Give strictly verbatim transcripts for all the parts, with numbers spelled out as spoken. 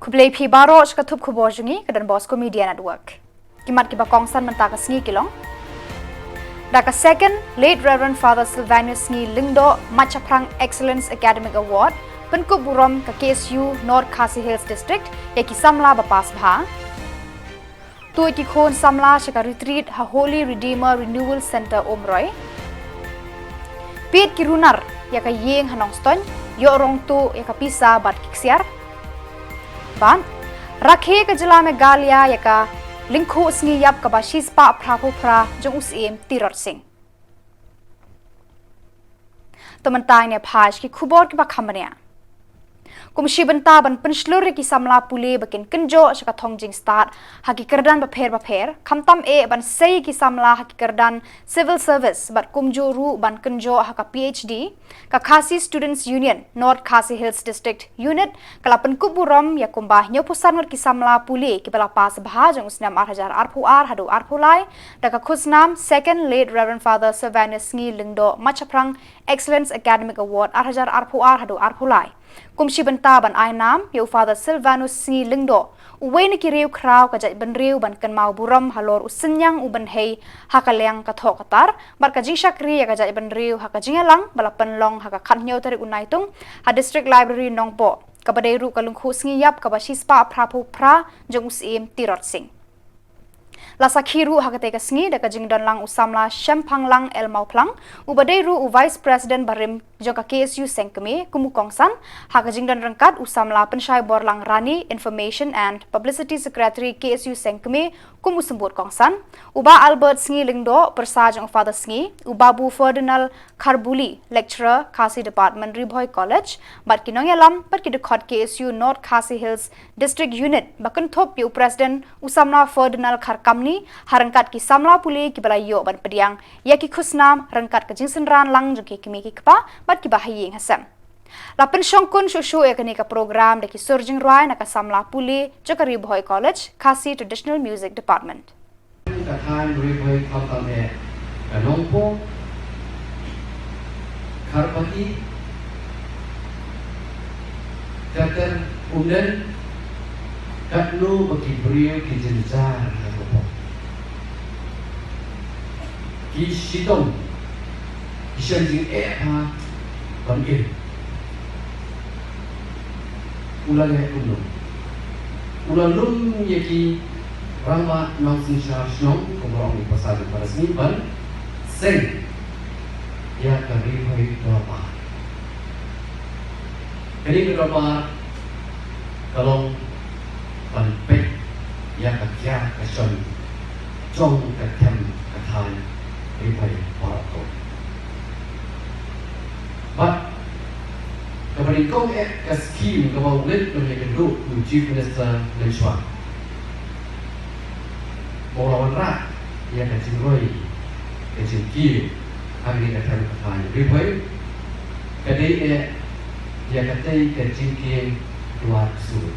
Khublei phi baroh sha ka thup khubor jong ngi ka Don Bosco Media Network. Ki mat kiba kongsan mynta ka sngi ki long: Da ka second Late Reverend Father Sylvanus Sngi Lyngdoh Machaphrang Excellence Academic Award, pynkup burom ka K S U North Khasi Hills District ïa ki samla ba pass bha. Tuid ki khun samla sha ka retreat ha Holy Redeemer Renewal Centre Umroi. Pied ki runar ïa ka ïing ha Nongstoiñ, ïoh rong tuh ïa ka pisa bad ki ksiar. Bad rakhe ka jylla Meghalaya ïa ka lyngkhuh sngi ïap kaba shispah phraphew phra jong u Syiem Tirot Sing. To mynta ngin ïa phai sha ki khubor kiba kham bniah. Kum shi bynta ban pynshlur ïa ki samla pule ba kin kynjoh sha ka thong jingstad ha ki kyrdan bapher bapher, khamtam eh ban sei ïa ki samla ha ki kyrdan civil service bad kumjuh ruh ban kynjoh ha ka P H D, ka Khasi Students Union North Khasi Hills District Unit ka la pynkup burom ïa kumba hynñiewphew san ngut ki samla pule kiba la pass bha jong u snem ar hajar arphew ar haduh arphew lai da ka khusnam Second Late Reverend Father Sylvanus Sngi Lyngdoh Machaphrang Excellence Academic Award ar hajar arphew ar haduh arphew lai. Kum shi bynta ban ai nam ïa u Father Sylvanus Sngi Lyngdoh, uwei na ki riewkhraw ka jaitbynriew, ban kynmaw burom halor u synñiang u bynhei ha ka liang ka thoh ka tar bad ka jingshakri ïa ka jaitbynriew ha ka jingïalang ba la pynlong ha ka khathynñiew tarik u Naitung ha District Library Nongpoh, kaba dei ruh ka lyngkhuh sngi ïap kaba shispah phraphew phra jong u Syiem Tirot Sing. La sakhi ruh ha katei ka sngi da ka jingdon lang u samla Shemphanglang L Mawphlang, uba dei ruh u Vice President barim jong ka K S U Sengkmie, kum u kongsan, ha ka jingdon ryngkat u samla Pynshaiborlang Rani, Information and Publicity Secretary K S U Sengkmie, kum u symbud kongsan, u Bah Albert Sngi Lyngdoh, pyrsa jong u Father Sngi, u Babu Ferdinand Kharbuli, Lecturer, Khasi Department, Ri Bhoi College, bad ki nongïalam bad ki dkhot K S U North Khasi Hills District Unit, ba kynthup ïa u President u samla Ferdinand Kharkamni, ha ryngkat ki samla pule kiba la ïoh ban pdiang ïa ki khusnam ryngkat ka jingsynran lang jong ki kmie ki kpa bad kiba ha ïing ha sem. La pynshongkun shuh shuh ïa kane ka program da ki sur jingrwai na ka samla pule jong ka Ri Bhoi College, Khasi Traditional Music Department. Ka thaiñ Ri Bhoi khamtam eh ka Nongpoh, Kharpati, Kater, Umden, katno ba ki briew ki jynjar ha ka pop. Ki shitom, ki shem jingeh ha ban im. U la leh kumno? U la lum ïa ki rangbah nongsynshar shnong, kumba ong i pyrsa jong ka Rashmi, ban seng ïa ka Ri Bhoi Dorbar. Kane ka dorbar ka long ban peit ïa ka kiar ka shon jong ka them ka thaiñ Ri Bhoi baroh kawei. Bad kaba nyngkong eh ka skhim kaba u leit ban ïakynduh u Chief Minister mynshwa, ba u la wanrah ïa ka jingroi ka jingkiew ha kane ka them ka thaiñ Ri Bhoi, ka dei eh ïa katei ka jingkieng Dwar Ksuid.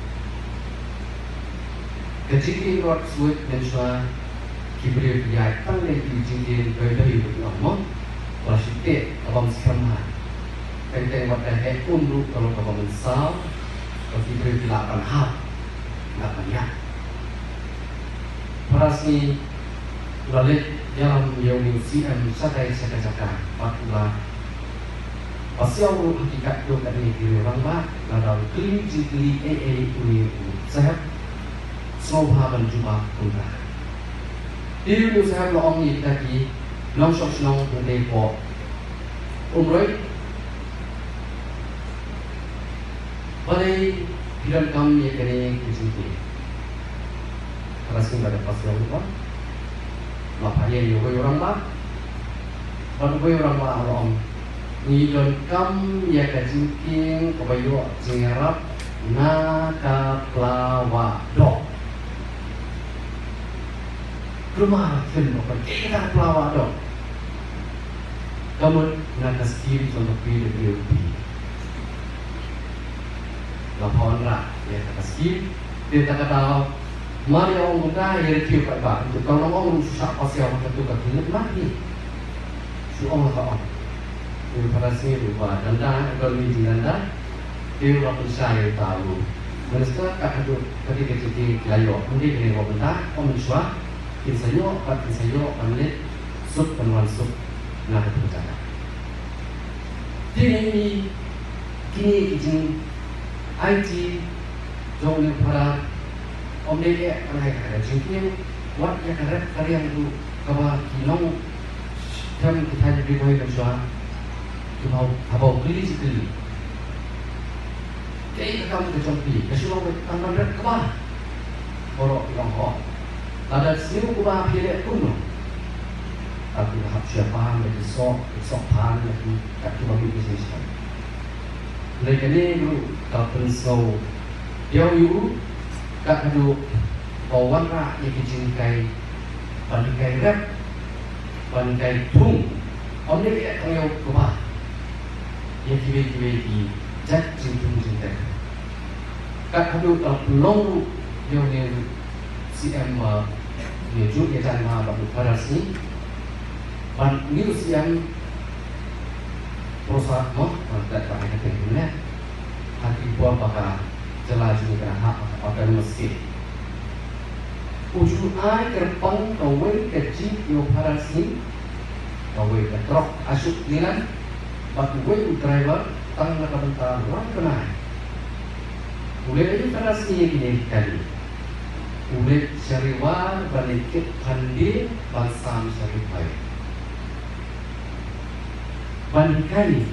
Ka jingkieng Dwar Ksuid mynshwa ki briew ki ïaid tang ïa ki jingkieng doi doi, ba ki ong mo, ba la shu teh ka bym skhem ha. Teng teng wat ka heh um ruh ka long kaba mynsaw, ba ki briew ki lah ban hap, lah ban ïaid. Phra sngi u la leit ïalam ïa une u C M shatai sha ka jaka bad u la pasiaw ruh ha ki katto katne ki rangbah, lada u kylli jingkylli ei ei une u sahep sngewbha ban jubab kumta. Te une u sahep u la ong ïa kita ki nongshong shnong hangtei hapoh Umroi, balei phi donkam ïa kane ka jingkieng? Ka la sngewbha ban pasiaw ruh, la phah ïa uwei u rangbah, bad uwei u rangbah u la ong, ngi donkam ïa ka jingkieng kaba ïoh jingïarap na ka Plawa Doh. Kulmar, phin ong ba kaei kata ka Plawa Doh? Ka mut na ka skhim jong ka P W D. La phah wanrah ïa kata ka skhim. Te kata ka daw, mar ïa ong kumta, ïa rkhiew paidbah. Te tang nang ong ruh shu shah pasiaw ha katu ka clinic ma hi. Shu ong la ka ong. Te phra sngi ruh ba danda, don mi jingdanda. Te la pynshai ïa uta u Minister, kat haduh kane ka jingkit ki la ïoh. Ym dei kane ka bynta, ym mynshuwa, kin sa ïoh, kat kin sa ïoh, ban leit suk, ban wan suk na kata ka jaka. Te ngi, kine ki jingaiti jong u Phadar, ym dei eh ban ai ka jingkiew, wat ïa ka rep ka riang ruh kaba ki nongthied ki thaiñ Ri Bhoi mynshuwa, ki haba u kylli jingkylli. Kaei ka kam ka jong phi, ka shu long tang ban rep kaba. Baroh ki ong oh, lada sniew kaba phi leh kumno? Tang phi hap shu phan ïa ki soh, ki soh phan ïa ki, kat kiba mih ki shisha. Hynrei kane ruh ka pynsngew pynïaid ïa u, kat haduh ba wanrah ïa ki jinghikai, ban hikai rep, ban hikai thung, ym dei eh tang ïa u kba, ïa kiwei kiwei ki jait jingthung jingtep. Kat haduh ka la pynlong ruh ïa une u C M ba ïa ju ïa jan ma ba u Phadar Sngi, ban une u C M Prasad mo, ban tet ba ai ka teng ne ha ki por ba ka jylla jong ngi ka hap ha ka autonomous state. U ju ai kyrpang kawei ka jeep ïa u Phadar Sngi, kawei ka truck Ashok Leyland, bad uwei u driver tang na ka bynta wan bnai. U leit ïa u Phadar Sngi ïa kine ki kali. U leit sha Ri War ban ïa kit phan dien ban sam sha Ri Bhoi. Ban hikai,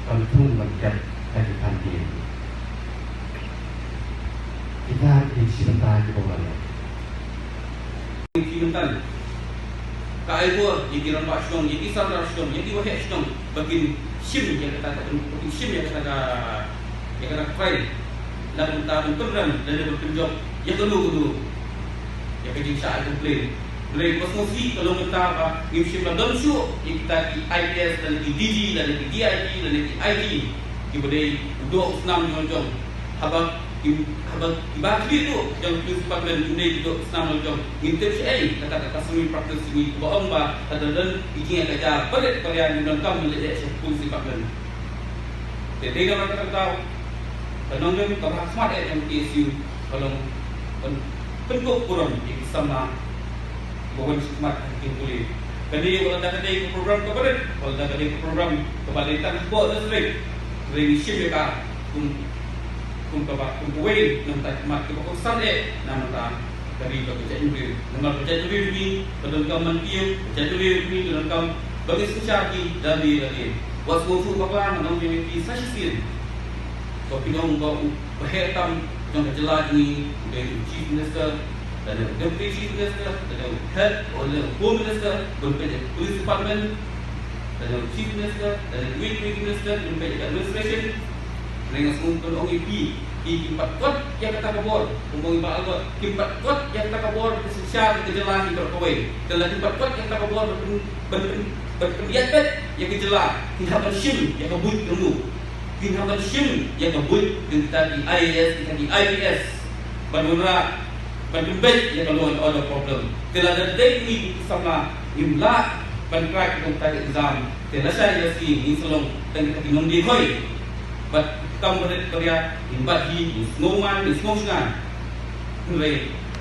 ban thung, ban kep ha ki phan dien. Kita ki shi bynta kiba u la leh. Ki bynta ka ai bor ïa ki rangbah shnong, ïa ki sordar shnong, ïa ki waheh shnong ba kin shim ïa kata ka, ba kin shim ïa kata ka, ïa kata ka train. Na ka bynta ban pynrem lane ban pynjop ïa kano kano ïa ka jingshah ai complain. Hynrei ka sngewsih ka long kata ba ngim shym la don shuh ïa kita ki I P S lane ki D G lane ki D I G lane ki I G kiba dei u doh u snam jong jong. Haba ki, haba kiba khlieh ruh jong police department ki dei ki doh u snam jong jong. Ngin tip shaei kata ka customary practice jong ngi kaba ong ba lada don ki jingeh ka jia, ba leh ka jia ngin donkam ban leit sha police department. Te dei namar kata ka daw ka nongrim kaba ha khmat eh jong K S U ka long ban pynkup burom ïa ki samla ba wan shakhmat ha ki jingpule. Kane wat la da ka dei ka program kaba rit, wat la da ka dei ka program kaba dei tang hapoh district, hynrei ngi shim ïa ka kum, kum kaba, kum kawei na bynta ki khmat kiba kongsan eh na bynta ka ri bad ka jaitbynriew. Namar ka jaitbynriew jong ngi ka donkam ban kiew, ka jaitbynriew jong ngi ka donkam ba ngin synshar ki da lade da lade. Wat sngewthuh bakla, ngan ong ïa phi sa shisien. Ba phin ong ba u, ba heh tam jong ka jylla jong ngi u dei u Chief Minister, lane u Deputy Chief Minister, lane u Head, lane u Home Minister, ban peit ïa ka Police Department, lane u Chief Minister, lane u Deputy Minister, ban peit ïa ka administration. Hynrei nga sngewbha ban ong ïa phi, phi kim pat kot ïa kata ka bor, kumba ong i Bah Albert, kim pat kot ïa kata ka bor, ka synshar ka jylla hi baroh kawei. Te lada kim pat kot ïa kata ka bor, ban pyn, ban pyn, ban pynïaid beit ïa ka jylla, phin hap ban shim ïa ka buit jong u. Phin hap ban shim ïa ka buit jong kita ki I A S, kita ki I P S. Ban wanrah, ban pynbeit ïa ka law and order problem. Te lada dei ngi ki samla ngim lah ban crack ïa kata ka exam, te lashai lashisngi ngin sa long tang kita ki nongdie hoi. Bad kam ba rit ba riat ngin bat hi, ngin sngew man, ngin sngew shngaiñ. Hynrei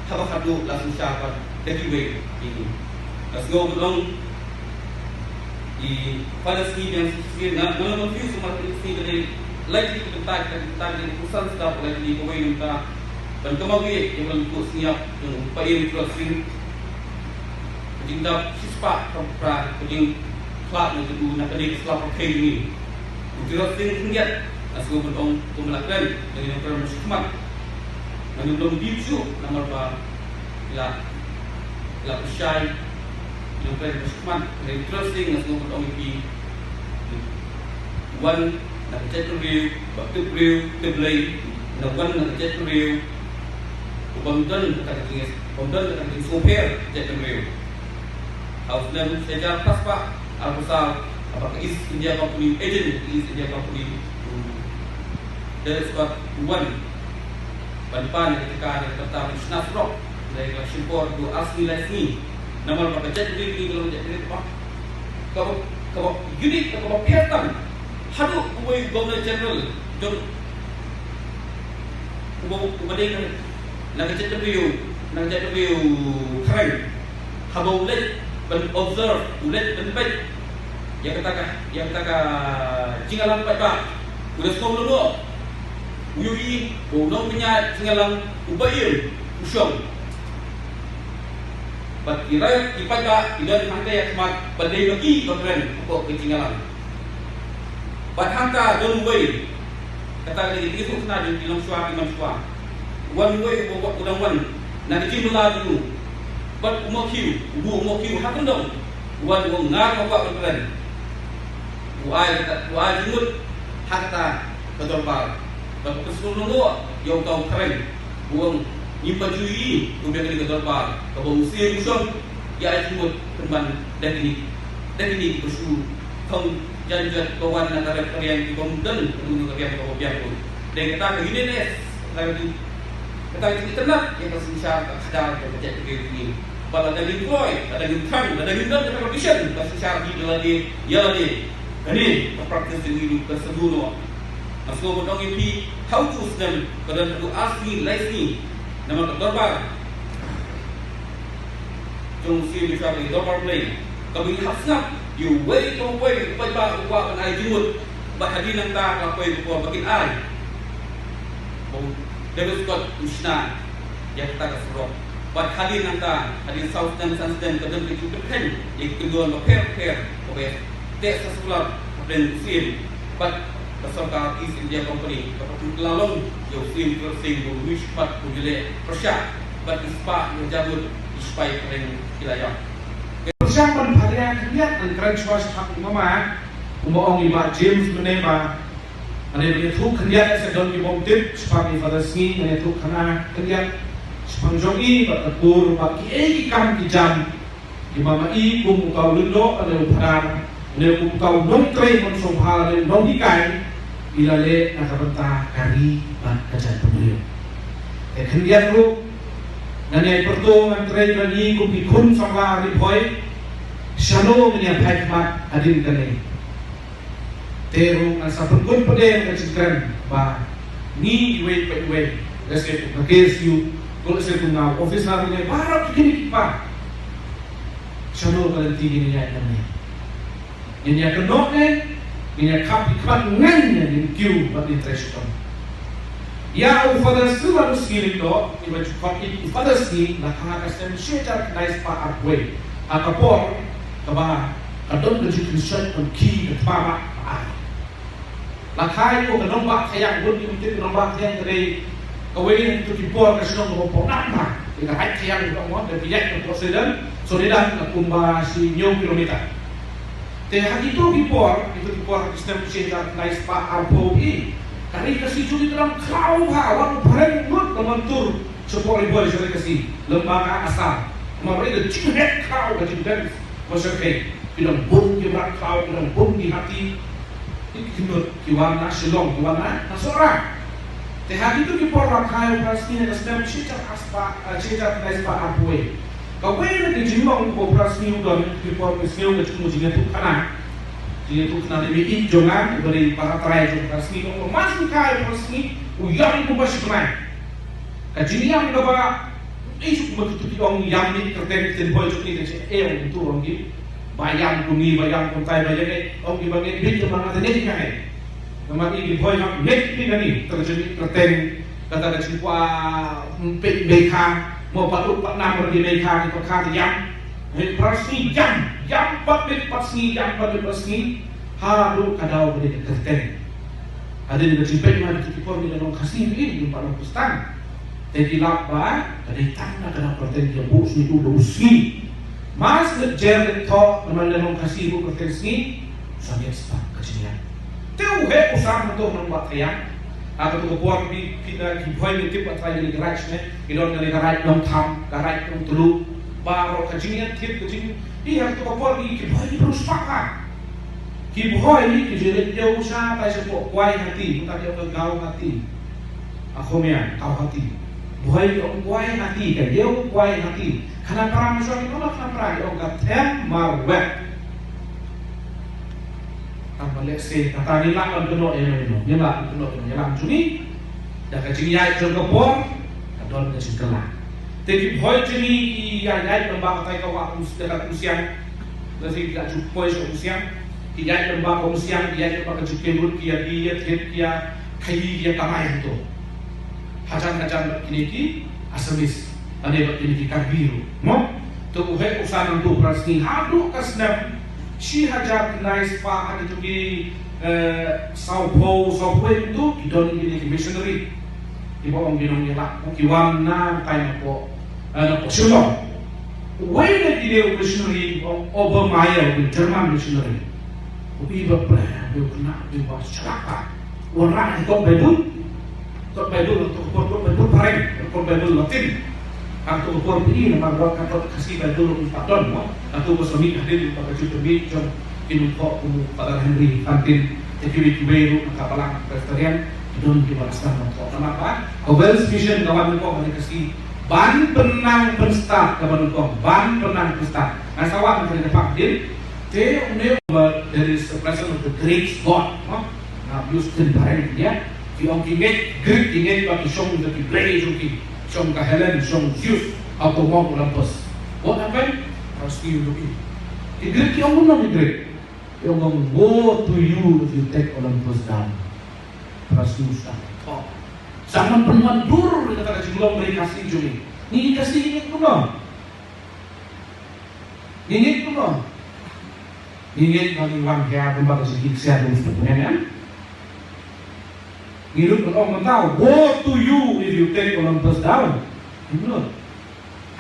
haba khatduh la synshar pat da kiwei ïa ngi. Nga sngew ban ong i Father Sngi biang Sngi, nga, nga long confused, Father Sngi, ka dei lai tylli ki bynta, kita ki bynta, kita ki kongsan sdang, lai tylli kawei na bynta ban kynmaw ïa ka long kut sngi ïap jong u Paiem Tirot Sing. Ka jingdap shispah ka pra, ka jingkhlad na ka du na kane ka sla pyrthei jong ngi. U Tirot Sing Khyndiat, nga sngew ban ong kumba la kren da ki nongkren ba shakhmat. Ngan ym long deep shuh namar ba ki la, ki la pynshai. Nongkren ba shakhmat, hynrei u Tirot Sing nga sngew ban ong ïa phi, wan na ka jaitbynriew ba tip briew tip Blei, na wan na ka jaitbynriew u bym don kata ka jingïas, bym don kata ka jingsngewpher jaitbynriew. Ha u snem shi hajar phra spah arphew saw, haba ka East India Company agent, ka East India Company, u Deret Scott u wan ban pan ïa ka jaka, ïa ka bynta ban shna surok. Hynrei ka la shim por haduh ar sngi lai sngi. Namar ba ka jaitbynriew ka long ka jaitbynriew kaba, kaba, kaba unique, kaba pher tam. Haduh uwei u Governor General jong, Uba, uba dei na ka jaitbynriew, na ka jaitbynriew khreng, haba u leit ban observe, u leit ban peit ïa kata ka, ïa kata ka jingïalang paidbah, u da sngew lyngngoh. U ïohi ba u nongpynïaid jingïalang uba im u shong. Bad ki roi ki paidbah ki don hangta ïa khmat ba dei ma ki ba kren hapoh ka jingïalang. Bad hangta don uwei, kata ka dei ki ïathuh khana jong ki longshuwa ki manshuwa. Wan uwei uba u dang wan na ka jingbylla jong u. Bad u mawkhiew, u mawkhiew ha kyndong, u wan u ong nga nga kwah ban kren. U ai kata, u ai jingmut ha kata ka dorbar. Bad u pynslem lyngngoh ïa uta u khreng, u ong ngim pat ju ïohi kumba kane ka dorbar kaba u siem u shong, ïa ai jingmut pynban da kine, da kine kiba shu thong janjot ba wan na ka rep ka riang, kibym don ka duna ka riang kaba biang ruh. Dei kata ka uniqueness, kata ka jing, kata ka jingitynnad ïa ka synshar ka khadar ka jait ka riang kine. Ba lada ngim kloi, lada ngim thrang, lada ngim don kata ka vision ka synshar hi ïa lade ïa lade, kane ka practice jong ngi ruh kan sa duh noh. Nga sngewbha ban ong ïa phi, ha utu u snem ka don haduh ar sngi lai sngi, namar ka dorbar jong u Syiem Joshua ka dei dorbar Blei. Kaba ngi hap sngap ïa uwei pa uwei u paidbah u kwah ban ai jingmut. Bad hadien nangta ka la poi ka por ba kin ai, ba u David Scott u shna ïa kata ka surok. Bad hadien nangta, hadien saw snem san snem, ka don ka jingpynkheiñ ïa ki kyndon bapher bapher kaba ïa teh sa solar hapdeng u syiem. Bad ka sorkar East India Company ka pynkylla long ïa u Syiem Kirot Sing ba u ïoh shipat, u ïaleh pyrshah bad ki spah hajar ngut ki sipai kyrteng ki la ïap. Pyrshang ban pharia khyndiat, ngan kren shuwa shaphang u mama, kumba ong i Bah James mynne ba, mynne ba ïathuh khyndiat, sa don ki bym tip shaphang i Father Sngi, mynne ïathuh khana khyndiat shaphang jong i bad ka kur bad kiei ki kam ki jam. Ki mama i kum uta u lyngdoh lane u phadar lane kum uta u nongtrei mynsong bha lane u nonghikai, i la leh na ka bynta ka ri bad ka jaitbynriew. Te khyndiat ruh ngan ïai pyrto, ngan trei bad ngi kum ki khun samla Ri Bhoi, shano ngin ïa phai khmat hadien kane. Te ruh ngan sa pynkut pat ïa ka jingkren ba ngi iwei pa iwei, lehse kum ka K S U, ko lehse kum nga u officer ne baroh kine ki pa. Shano ka lynti ngin ïa ïaid lem ne? Ngin ïa kynnoh ne ngin ïa khap ki khmat? Ngin ïa, ngin kiew bad ngin trei shitom. Ïa u Father Sngi, Father Sngi Lyngdoh, iba ju khot i u Father Sngi, la kha ha ka snem shi hajar khyndai spah arphew wei, ha ka por kaba ka don ka jingkynshoit ban khih ka thma ba ka ar. La kha ïa u ka nongbah Thaiang, bun ki ym tip ka nongbah Thaiang ka dei kawei na kito ki por ka shnong kaba pyndonkam bha ïa ka Thaiang, ka dei ka Thaiang ka pyndonkam bha, ka dei ka Thaiang ka pyndonkam bha, so dei da kumba shi hynñiew kilometer. Te ha kito ki por, kito ki por ha ki snem shi hajar khyndai spah arphew wei, ka ri Khasi jong ngi ka dang khlaw bha, wat u phareng lut ka mon tur shapoh Ri Bhoi sha ri Khasi, lem bad ka Assam. Namar ba ka jingheh khlaw, ka jingdeng ba shyrkhei, ki dang bun ki mrad khlaw, ki dang bun ki hati. Ki khyndiat ki wan na Shillong, ki wan na, na Sohra. Te ha kito ki por la kha ïa u Father Sngi ha ka snem shi hajar spah, eh, shi hajar khyndai spah arphew wei. Kawei na ki jinglong kaba u Father Sngi u don ha kito ki por, ka sngew ka jingmut, jingïathuhkhana. Jingïathuhkhana ne mih jong nga, uba dei para trai jong u Father Sngi, u ong ba ma shu kha ïa u Father Sngi, u ïam kumba shi bnai. Ka jingïam kaba, ei, shu kumba kito ki ong ïam mih kyrteng, ktien Bhoi jong ngi ka jingïam, ong tu ong ki. Ba ïam kum ngi, ba ïam kumtai, ba ïam, eh, ong ki ba ngeit beit, ong ba nga te ngeit nga ngeit. Namar ngi ki Bhoi hap ngeit beit na ngi, tang ka jingmih kyrteng, kata ka jingkwah, mm, peit Meikha, mo pat ut pat nam ki Meikha, ki pat kha te ïam. Hei, Father Sngi ïam, ïam pat miet pat sngi, ïam pat miet pat sngi. Haduh ka daw ba dei ka kyrteng. Hadien ka jingpeit ma kito ki por ngi la long Khasi, ngi ngim pat long Khristan. Te ki lap ba ka dei tang na ka daw kyrteng ki ïa buh sngi, u dei u Sngi. Mas ngi jer ngi thoh namar ngi la long Khasi, buh kyrteng Sngi. Sa ngi sa ka jingïap. Te u heh u sam hato nongbah Thaiang. Ha kato ka por ki, ki, ki Bhoi ngi tip ba trai ngi garage ne. Ki don ngi garage Nongtham, garage Nongtluh. Baroh ka jingïathied ka jing, ïa kato ka por ki, ki Bhoi ki briew spah ha. Ki Bhoi ki ju leit ïew shatai shapoh Guwahati, mynta ki ong ka Guwahati. A Khmer, Guwahati. Bhoi ki ong Guwahati, ka ïew Guwahati. Khnang para mynshuwa ki ong, khnang para ki ong ka them marwet. Tang ba lehse kata ngi lah ban kynnoh ïa ngi, ngi lah ban kynnoh ïa ngi, ngi lah ban juni. Da ka jingïaid jong ka por ka don ka jingkylla. Te ki bhoi jong ngi ki ïaid, ïaid lem bad katai ka wah umsiang, ka umsiang. Lada ki la ju poi sha umsiang, ki ïaid lem bad ka umsiang, ki ïaid lem bad ka jingkynrut, ki ïa, ki ïa thied, ki ïa khaïi, ki ïa kamai hangto. Hajan hajan bad kine ki Assamese, lane bad kine ki Karbi ruh, mo? To u heh u san hangto u para sngi haduh ka snem shi hajar khyndai spah ha kito ki, eh, sawphew, sawphew hynriew to ki don kine ki missionary. Kiba ong ki nongïalam, ki wan na tai na pdeng, eh, na pdeng Shillong. Uwei na kine u missionary, u Obermeyer, u German missionary. U i ba pdeng, u khynnah, u ba shlak ba. U rah ïa ka kot Baibl. Kot Baibl, kot, kot Baibl phareng, kot Baibl Latin. Hangto ka por phi i namar ba ka kot Khasi Baibl ruh ym pat don mo. Hangto ka sa mih hadien ba ka jingpynmih jong ki nongthoh kum u Father Henry Fantin, te kiwei kiwei ruh na ka Balang Presbyterian, ki don kiba la sdang ban thoh. Namar ba ka Welsh Mission ka wan nyngkong ha ri Khasi ban pynnang pynstad, ka wan nyngkong ban pynnang pynstad. Nga sa wan ha kane ka phang hadien, te une u, there is a presence of the great God, no? Nga use ktien phareng ïa. Ki ong ki ngeit, Greek ki ngeit ba ki shong da ki blei jong ki, shong ka Helen, shong Zeus, ha u mawng Olympus. What happened? Para sngi u duk ïa. Ki Greek ki ong kumno ki Greek? Ki ong, "Woe to you if you take Olympus down." Para sngi u sdang thoh. Sa man pynwan dur ïa kata ka jinglong ri Khasi jong ngi. Ngi Khasi ngi ngeit kumno? Ngi ngeit kumno? Ngi ngeit ba ngi wan hiar kumba ka jingkit ksiar ruh sdang, em? Ngi lut ban ong mynta, "Woe to you if you take Olympus down." Ngi lut.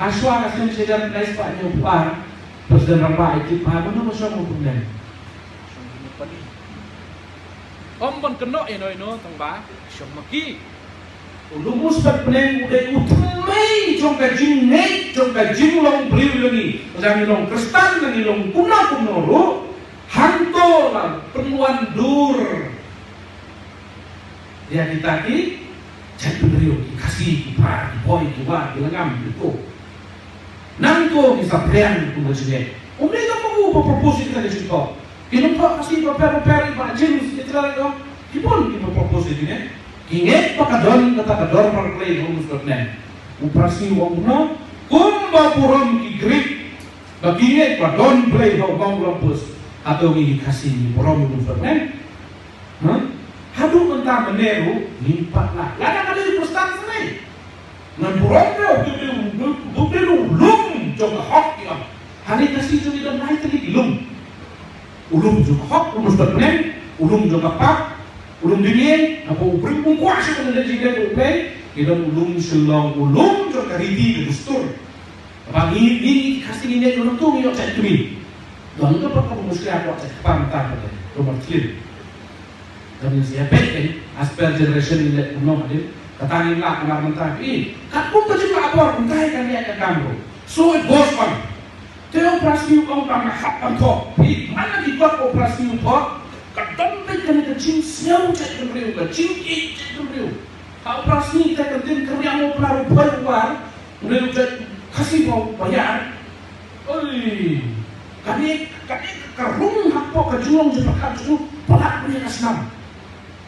Hashwa ka snem shi hajar khyndai spah hynñiew phew ar, President Rangbah Aiti Bhoi, mano ba shong u President? Shong u Pali. Ym ban kynnoh ïano ïano tang ba shong ma ki. U Lum Umstad Bneng u dei u thymmei jong ka jingngeit, jong ka jinglong briew jong ngi. Lada ngi long Khristan, lada ngi long kumno kumno ruh, hangto la pynwan dur ïa kita ki jaitbynriew, ki Khasi, ki Pnar, ki Bhoi, ki War, ki Lyngngam, ki Ko. Nangto ngi saphriang kum ka jingngeit. Ym dei tang ma u ba propose ïa kane ka jingthoh. Ki nongthoh Khasi bapher bapher, i Bah James, i Bah James, ki bun kiba propose ïa kine. Ki ngeit ba ka don kata ka dorbar Blei ha u Lum Umstad Bneng. U para sngi u ong kumno? Kumba burom ki Greek ba ki ngeit ba don Blei ha u mawng Olympus, hato ngi ki Khasi ngi burom u Lum Umstad Bneng? Huh? Haduh mynta mynne ruh ngim pat lah. Lada ka dei u Khristan seh, ngan burom ruh, u dei u, u dei u lum jong ka hok, ki ong. Hangne Khasi jong ngi don lai tylli ki lum. U lum jong ka hok, u Lum Umstad Bneng, u lum jong ka pap, u lum dimieng, naba u briew um kwah shuh ban leit jingïeit bad U Blei, ngi don u lum Shillong, u lum jong ka riti ka dustur. Ba ngi, ngi, ngi Khasi ngi ngeit, ngi ong to ngi ïoh jait kmie. Don kaba ka mushkila ka jait kpar mynta ka dei, Robert Flynn. Ka dei ïa peit, eh, as per generation ngi leh kumno ka dei. Kata ngi lah namar mynta, eh, katkum ka jinglah bor mynta ka ngi ïa ka kam ruh. So it goes on. Te u para sngi u ong ba nga hap ban thoh. Phi, man la ki kot u para sngi u thoh, ka don beit kane ka jingsngew jait bynriew, ka jingïeit jait bynriew. Ha u para sngi te ka dei ka riang u para u Bhoi u War, u dei u jait Khasi ba, ba ïar. Oi, kane, kane ka rung hapoh ka jinglong jingpyrkhat jong u palat bniah ka snam.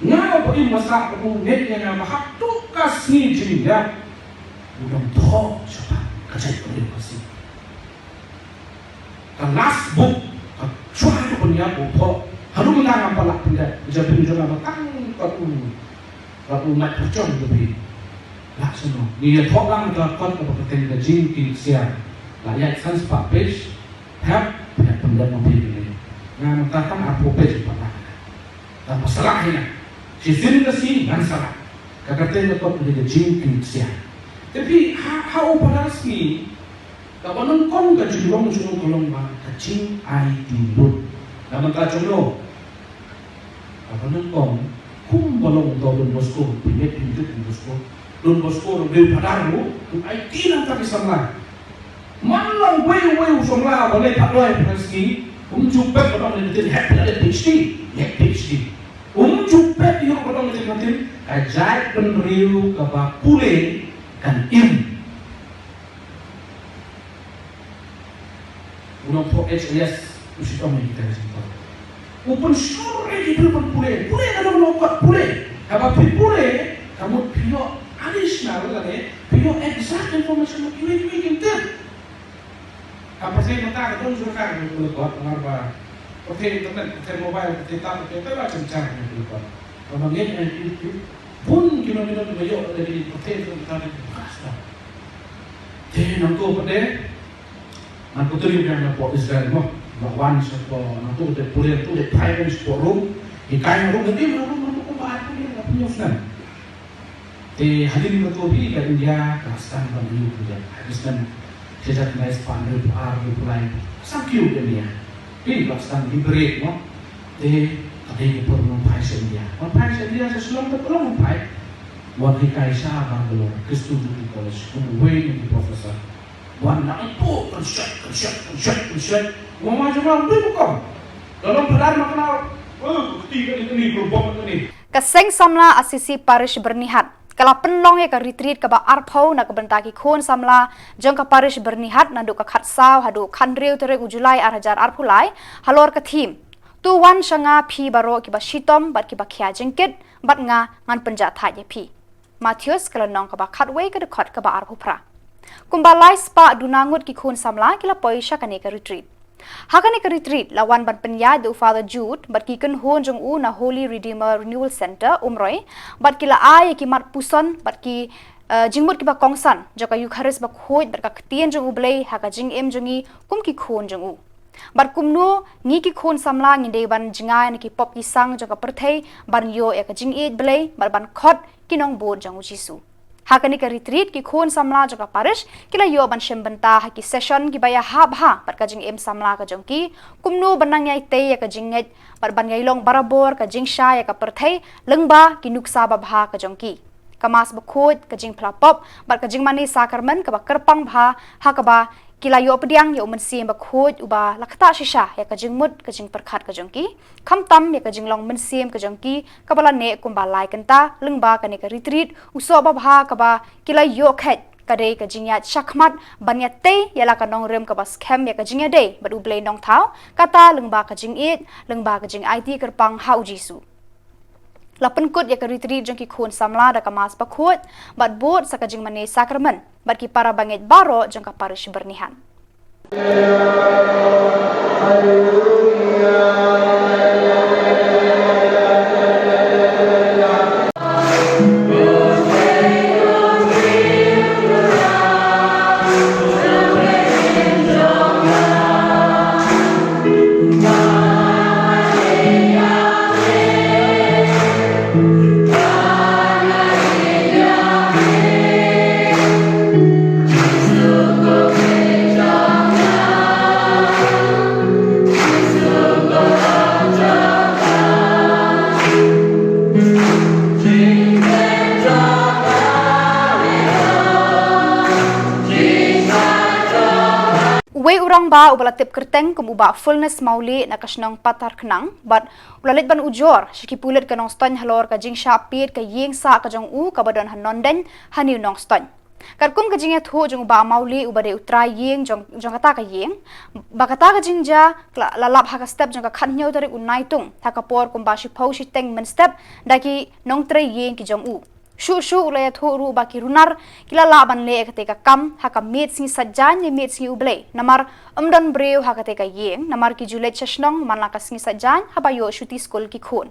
Nga uba im masa, uba ngeit ïa nga, ma haduh ka sngi jingïap u dang thoh shaphang ka jaitbynriew Khasi. Ka last book, ka shuwa ka pynïap u thoh. Haduh mynta ngam pat lah pyndet. Ka jabieng jong nga ba tang kat u, kat u mat pyrshong ka phi. Lah shano. Ngi ïathoh lang ka kot kaba kyrteng Ka Jingkit Ksiar. La ïaid san spah page. Hep, hep pyndet ma phi kine. Nga mynta tang arphew page pat lah. Tang ba sa lah hi nga. Shisien ka sngi ngan sa lah. Ka kyrteng ka kot ka dei Ka Jingkit Ksiar. Te phi ha, ha u Phadar Sngi, kaba nyngkong ka jinglong jong u ka long ba ka jingaiti lut. Na mynta jong no, kaba nyngkong, kumba long uta u Don Bosco, phi ngeit phi tip Don Bosco. Don Bosco u dei u phadar ruh, u aiti na bynta ki samla. Man la uwei uwei u samla ba leit phadar ha ka sngi, um ju pep ba dang leit, hep la leit PhD, hep PhD. Um ju pep ïa u ba dang leit, ka jaitbynriew kaba pule kan im. U nongthoh H L S u shitom ïa kita ki jingthoh. U pynshlur ïa ki briew ban pule. Pule, ka dei u nongthoh pule. Haba phi pule, Ka mut phi ïoh additional lane phi ïoh exact information ba kiwei kiwei ki tip. Ka pyrthei mynta ka don jong ka, ka don jong ka, namar ba pyrthei internet, pyrthei mobile, pyrthei tab, pyrthei tab, pyrthei tab, pyrthei tab. Ka ba ngeit ai ki, ki bun ki nongmihkhmat ba ïoh lane ki pyrthei internet, pyrthei tab, pyrthei tab. Te nangto pat de, nangto te ri biang na pdeng Israel mo, ba wan sha pdeng, nangto te pule, nangto te phai wan sha pdeng Rom, hikai na Rom, nangto te Rom, nangto kumba arphew ïa ka pynïaid snem. Te hadien kata hi ka India ka sdang ban ïoh ka jait, ha ki snem shi hajar khyndai spah hynriewphew ar hynriewphew lai. Sdang ki ïoh ka India. Te ka sdang liberate mo. Te ka dei ka por ban phai sha India. Ban phai sha India sha Shillong te ka long ban phai. Wan hikai sha Bangalore Christian Degree College kum uwei na ki professor. Wan nang pu kan shet kan shet kan shet kan shet. Wan ma jong ma pu ko. Dalam phadar ma kena. Oh, kti kani kani berbom kani. Ka Seng Samla Assisi Parish Byrnihat ka la pynlong ïa ka retreat kaba arphew na ka bynta ki khun samla jong ka Parish Byrnihat naduh ka khatsaw haduh khathynriew tarik u July ar hajar arphew lai halor ka theme To wan sha nga phi baroh kiba shitom bad kiba khia jingkit bad nga ngan pynjah thait ïa phi. Mathaios ka lynnong kaba khatwei ka dkhot kaba arphew phra. Kumba lai spah duna ngut ki khun samla ki la poi sha kane ka retreat. Ha kane ka retreat la wan ban pynïaid da u Father Jude bad ki kynhun jong u na Holy Redeemer Renewal Centre, Umroi, bad ki la ai ïa ki mat puson bad ki, eh, jingmut kiba kongsan jong ka Eukharist bakhuid bad ka ktien jong U Blei ha ka jingim jong ngi kum ki khun jong u. Bad kumno ngi ki khun samla ngi dei ban jngai na ki pop ki sang jong ka pyrthei ban ïoh ïa ka jingïeit Blei bad ban khot ki nongbud jong U Jisu. Ha kane ka retreat ki khun samla jong ka parish ki la ïoh ban shim bynta ha ki session kiba ïahap bha bad ka jingim samla ka jong ki, kumno ban nang ïai tei ïa ka jingngeit bad ban ïai long barabor ka jingshai ïa ka pyrthei lyngba ki nuksa babha ka jong ki. Ka Mass bakhuid, ka jingphla pop bad ka jingmane sakramen kaba kyrpang bha ha kaba ki la ïoh pdiang ïa U Mynsiem Bakhuid uba la ktah shisha ïa ka jingmut ka jingpyrkhat ka jong ki, khamtam ïa ka jinglong mynsiem ka jong ki kaba la neh kumba lai kynta lyngba kane ka retreat. U soh babha kaba ki la ïoh khet ka dei ka jingïaid shakhmat ban ïatei ïa la ka nongrim kaba skhem ïa ka jingïadei bad U Blei Nongthaw, kata lyngba ka jingïeit, lyngba ka jingaiti kyrpang ha U Jisu. La pynkut ïa ka retreat jong ki khun samla da ka Mass bakhuid bad bud sa ka jingmane sakramen bad ki para bangeit baroh jong ka parish Byrnihat. Uwei u rangbah uba la tip kyrteng kum u Bah Fulness Mawlieh na ka shnong Patharkhnang bad u la leit ban ujor sha ki pulit ka Nongstoiñ halor ka jingshah pied ka ïing sah ka jong u kaba don ha Nongdeiñ ha New Nongstoiñ. Katkum ka jingïathuh jong u Bah Mawlieh uba dei u trai ïing jong, jong kata ka ïing, ba kata ka jingjia la, la lap ha ka step jong ka khathynñiew tarik u Naitung ha ka por kumba shiphew shiteng mynstep da ki nongtrei ïing ki jong u. Shuh shuh u la ïathuh ruh ba ki runar ki la lah ban leh ïa katei ka kam ha ka miet sngi Saitjaiñ ne miet sngi U Blei namar ym don briew ha katei ka ïing namar ki ju leit sha shnong man la ka sngi Saitjaiñ haba ïoh shuti skul ki khun.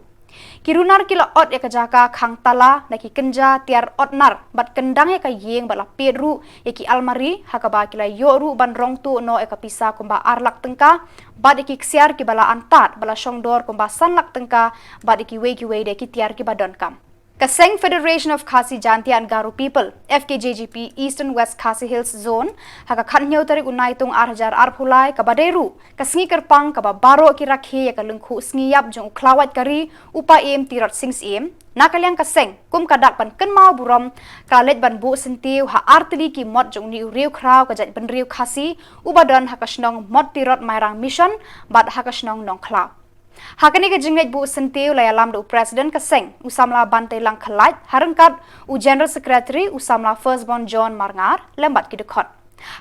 Ki runar ki la ot ïa ka jaka khang tala na ki kynja tiar ot nar bad kyndang ïa ka ïing bad la pied ruh ïa ki almari ha kaba ki la ïoh ruh ban rong tuh noh ïa ka pisa kumba ar lak tyngka bad ïa ki ksiar kiba la antad ba la shongdor kumba san lak tyngka bad ïa kiwei kiwei de ki tiar kiba donkam. Ka seng Federation of Khasi Jaintia and Garo People, F K J G P, Eastern West Khasi Hills Zone, ha ka khathynñiew tarik u Naitung ar hajar arphew lai, kaba dei ruh ka sngi kyrpang kaba baroh ki rakhe ïa ka lyngkhuh sngi ïap jong u khlawait ka ri u Paiem Tirot Sing Syiem, na ka liang ka seng kum ka dak ban kynmaw burom ka la leit ban buh syntiew ha artylli ki mot jong une u riewkhraw ka jaitbynriew Khasi uba don ha ka shnong Mot Tirot Mairang Mission bad ha ka shnong Nongkhlaw. Ha kane ka jingngeit buh syntiew la ïalam da u President ka seng, u samla Banteilang Khlait, ha ryngkat u General Secretary, u samla Firstborn John Marngar, lem bad ki dkhot.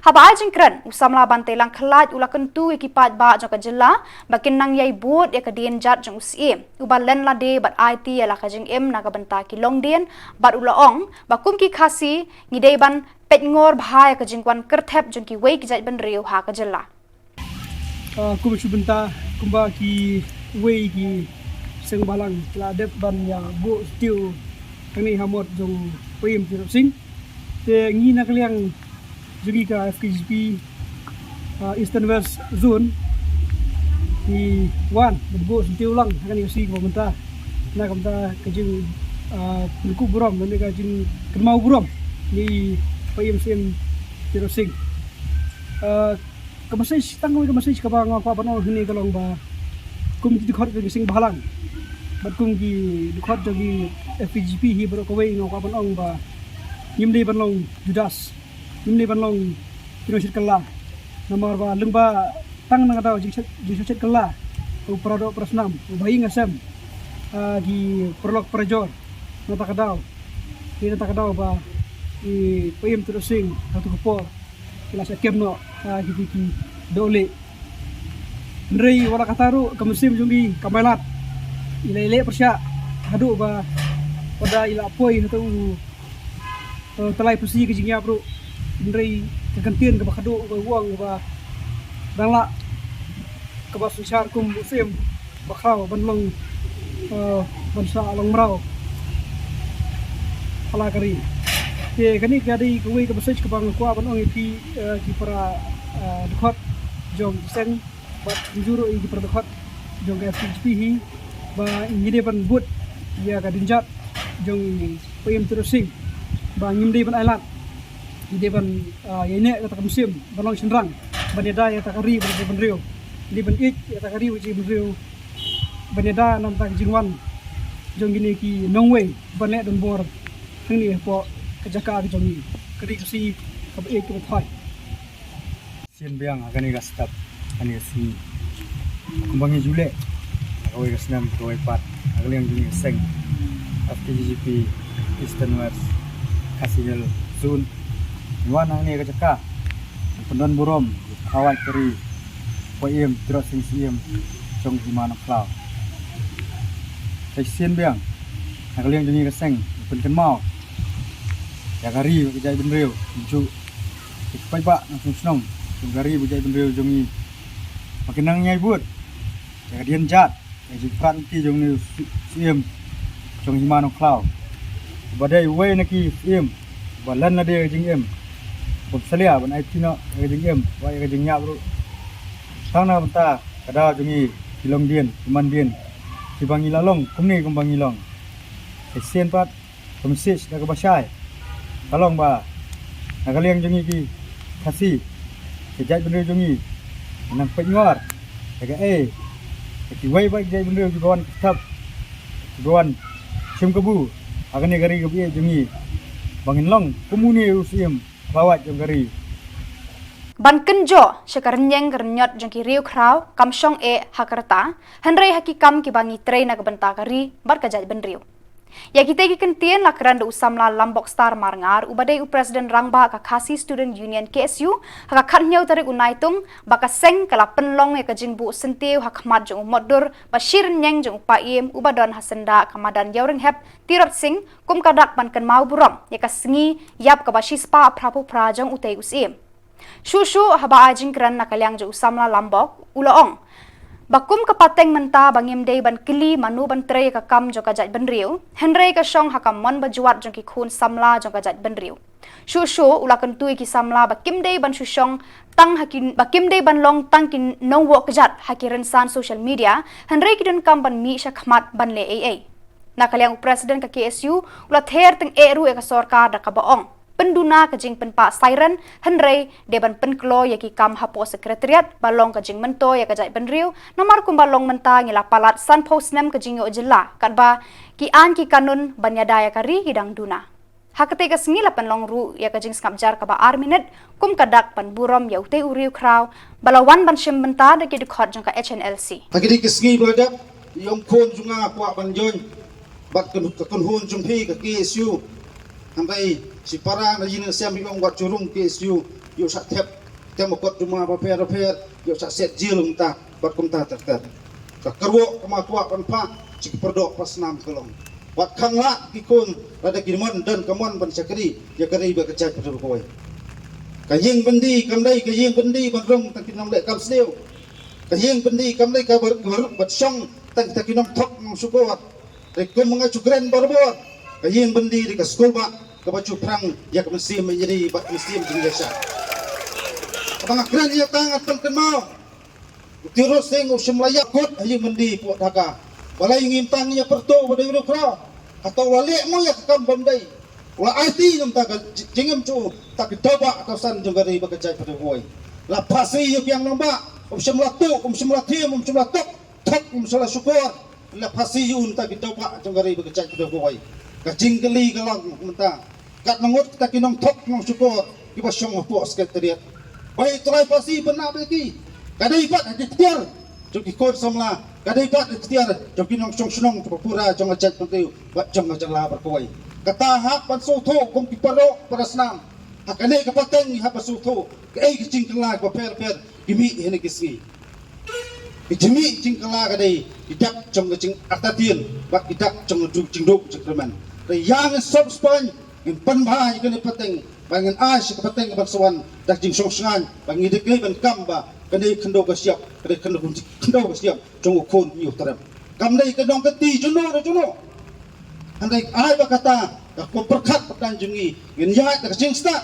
Haba ai jingkren, u samla Bantei Langkhlait u la kyntu ïa ki paidbah jong ka jylla ba kin nang ïai bud ïa ka dienjat jong u Syiem uba len lade bad aiti ïa la ka jingim na ka bynta ki longdien, bad u la ong ba kum ki Khasi ngi dei ban peit ngor bha ïa ka jingwan kyrthep jong kiwei ki jaitbynriew ha ka jylla. Ah, kum shu bynta kumba kiwei ki seng bhalang ki la dep ban ïa buh stiew kane ha mot jong Pa'ïem Tirot Sing. Te ngi na ka liang jong ngi ka F K J P, ah, Eastern West Zone, ngi wan ban buh stiew lang ha kane ka sngi kaba mynta na ka bynta ka jing, ah, pynkup burom lane ka jingkynmaw burom ïa i Pa'ïem Syiem Tirot Sing. Ah, ka message, tang kawei ka message kaba nga kwah ban ong hangne ka long ba kum ki dkhot jong ki seng bhalang bad kum ki dkhot jong ki F K J P hi baroh kawei nga kwah ban ong ba ngim dei ban long Judas, ngim dei ban long ki nongshit kylla. Namar ba lyngba tang na ka daw jingshet, jingshet kylla u paradoh parasnam, u bahaïing hasem, ah, ki paralok parajor, na kata ka daw, ki na kata ka daw ba i Pa'ïem Tirot Sing ha katu ka por ki la shah kem noh ha kiti ki dohlieh. Hynrei wat la katta ruh ka mynsiem jong ngi kam ai lad. I la ïaleh pyrshah haduh ba wat la i la poi haduh u, eh, tyllai pyrsi ka jingïap ruh. Hynrei ka kyntien kaba khadduh kaba u ong ba dang lah kaba synshar kum u Syiem bakhraw ban long, eh, ban sah long mraw ha la ka ri. Te kane ka dei kawei ka message kaba nga kwah ban ong ïa phi, eh, ki para, eh, dkhot jong ki seng bad kumjuh ruh ïa ki para dkhot jong ka F K J P hi ba ngi dei ban bud ïa ka dienjat jong i Pa'ïem Tirot Sing ba ngim dei ban ai lad. Ngi dei ban, ah, ïaineh kata ka mynsiem ban long shynrang ban ïada ïa kata ka ri bad ka jaitbynriew. Ngi dei ban ïeit ïa kata ka ri bad ka jaitbynriew ban ïada na ka bynta ka jingwan jong kine ki nongwei ban leh donbor hangne hapoh ka jaka ka jong ngi, ka ri Khasi kaba ïeit kaba thoi. Sien biang ha kane ka step, kane ka sngi. Kumba ngi ju leh ha kawei ka snem kawei pat, ha ka liang jong ngi ka seng F K J P Eastern West Khasi Hills Zone, ngi wan hangne ka jaka ban pyndon burom ïa u khlawait ka ri, Pa'ïem Tirot Sing Syiem jong ka hima Nongkhlaw. Te sien biang ha ka liang jong ngi ka seng ngi pynkynmaw ïa ka ri bad ka jaitbynriew, kumjuh ïa ki paidbah nongshong shnong jong ka ri bad ka jaitbynriew jong ngi ba kin nang ïai bud ïa ka dienjat, ïa ka jingpyrkhat lynti jong une u Sy-, Syiem jong ka hima Nongkhlaw, uba dei uwei na ki Syiem uba len lade ïa ka jingim, bym salia ban aiti noh ïa ka jingim, wat ïa ka jingïap ruh, tang na ka bynta ka daw jong ngi ki longdien ki mandien kiba ngi la long kumne kumba ngi long. Te sien pat ka message da kaba shai ka long ba na ka liang jong ngi ki Khasi, ki jaitbynriew jong ngi, nang peit ngor ïa kaei, ïa kiwei pat ki jaitbynriew kiba wan kyrthep, kiba wan shim kabu ha kane ka ri kaba ïeit jong ngi, ba ngin long kum une u Syiem khlawait jong ka ri. Ban kynjoh sha ka rynïeng ka rynñiot jong ki riewkhraw kam shong eh ha ka rta, hynrei ha ki kam kiba ngi trei na ka bynta ka ri bad ka jaitbynriew. Ïa kitei ki kyntien la kren da u samla Lambok Star Marngar, uba dei u President Rangbah ka Khasi Student Union, K S U, ha ka khathynñiew tarik u Naitung, ba ka seng ka la pynlong ïa ka jingbuh syntiew ha khmat jong u motdur ba shi rynïeng jong u Pa'ïem uba don ha syndah ka madan Ïawrynghep Tirot Sing, kum ka dak ban kynmaw burom ïa ka sngi ïap kaba shispah phra phew phra jong utei u Syiem. Shuh shuh haba ai jingkren na ka liang jong u samla Lambok, u la ong ba kum ka pateng mynta ba ngim dei ban kylli mano ban trei ïa ka kam jong ka jaitbynriew, hynrei ka shong ha ka mon bajwat jong ki khun samla jong ka jaitbynriew. Shuh shuh u la kyntu ïa ki samla ba kim dei ban shu shong tang ha ki, ba kim dei ban long tang ki nongwoh kjat ha ki rynsan social media, hynrei ki donkam ban mih sha khmat ban leh ei ei. Na ka liang u President ka K S U u la ther tyngeh ruh ïa ka sorkar da kaba ong pynduna ka jingpynpah siren, hynrei dei ban pynkloi ïa ki kam hapoh Secretariat ba long ka jingmyntoi ïa ka jaitbynriew, namar kumba long mynta ngi la palat sanphew snem ka jingïoh jylla, katba ki aiñ ki kanun ban ïada ïa ka ri ki dang duna. Ha katei ka sngi la pynlong ruh ïa ka jingsngap jar kaba ar minit, kum ka dak ban burom ïa utei u riewkhraw ba la wan ban shim bynta da ki dkhot jong ka H N L C. Ha kine ki sngi ba la dep, i ong khun jong nga kwah ban join bad ka, ka kynhun jong phi ka K S U. Hynrei shipara na ïing na sem i ong wat shu rung K S U. ïoh shah thep, thep mukotduma bapher bapher, ïoh shah set jel kumta bad kumta ter ter. Ka kyrwoh kaba kwah ban phah sha ki pardoh parasnam ka long, wat khang lah ki khun lada ki mon, don ka mon ban shakri ïa ka ri bad ka jaitbynriew kawei. Ka ïing byndi kam dei ka ïing byndi ban rung tang ki nongleh kam sniew. Ka ïing byndi kam dei kaba rung ban shong tang ki nongthok nongshukor. Te kum nga ju kren barabor, ka ïing byndi dei ka skulbah kaba ju phrang ïa ka mynsiem ïa ka ri bad ka mynsiem jingïaishah. Kaba nga kren ïa ka, nga pynkynmaw, u Tirot Sing u shym la ïakut ha ïing byndi pdeng Dhaka. Balei ngim tang ïa pyrto ba dei u khraw? Hato u la leh mo ïa ka kam bym dei? U la aiti namar ka jingim jong u, ta ka daw ba ka san jong ka ri bad ka jaitbynriew kawei. La phasi ïa u Biang Nangbah, um shym la tuh, um shym la thiem, um shym la tok, thok, um shym la shukor. La phasi ïa u namar ki daw ba jong ka ri bad ka jaitbynriew kawei. Ka jingkylli ka long mynta, katno ngut kita ki nongthok nongshukor kiba shong hapoh Secretariat? Ba ïa u trai phasi ban nang bad ki, ka dei pat ha ki tiar jong ki khun samla, ka dei pat ha ki tiar jong ki nongshong shnong kiba pura jong ka jaitbynriew bad jong ka jylla baroh kawei. Kata hap ban sngewthuh kum ki pardoh parasnam. Ha kane ka pateng ngi hap ban sngewthuh kaei ka jingkylla bapher bapher ki mih ha kine ki sngi. Ki jingmih jingkylla ka dei ki dak jong ka jingartatien bad ki dak jong ka jingduk jingkyrmen. Te ïa ngin sop spaiñ, ngin pynbha ïa kane ka pateng, ba ngin ai sha ka pateng kaban sa wan da ka jingshong shngaiñ, ba ngi dei ban kam ba kane ka khyndew ka shyiap, kane ka khyndew, khyndew ka shyiap jong u khun u Hynñiewtrep. Kam dei ka dong ka ti juno da juno. Hynrei ai ba kata ka kum pyrkhat pyrkhat jong ngi, ngin ïaid da ka jingstad,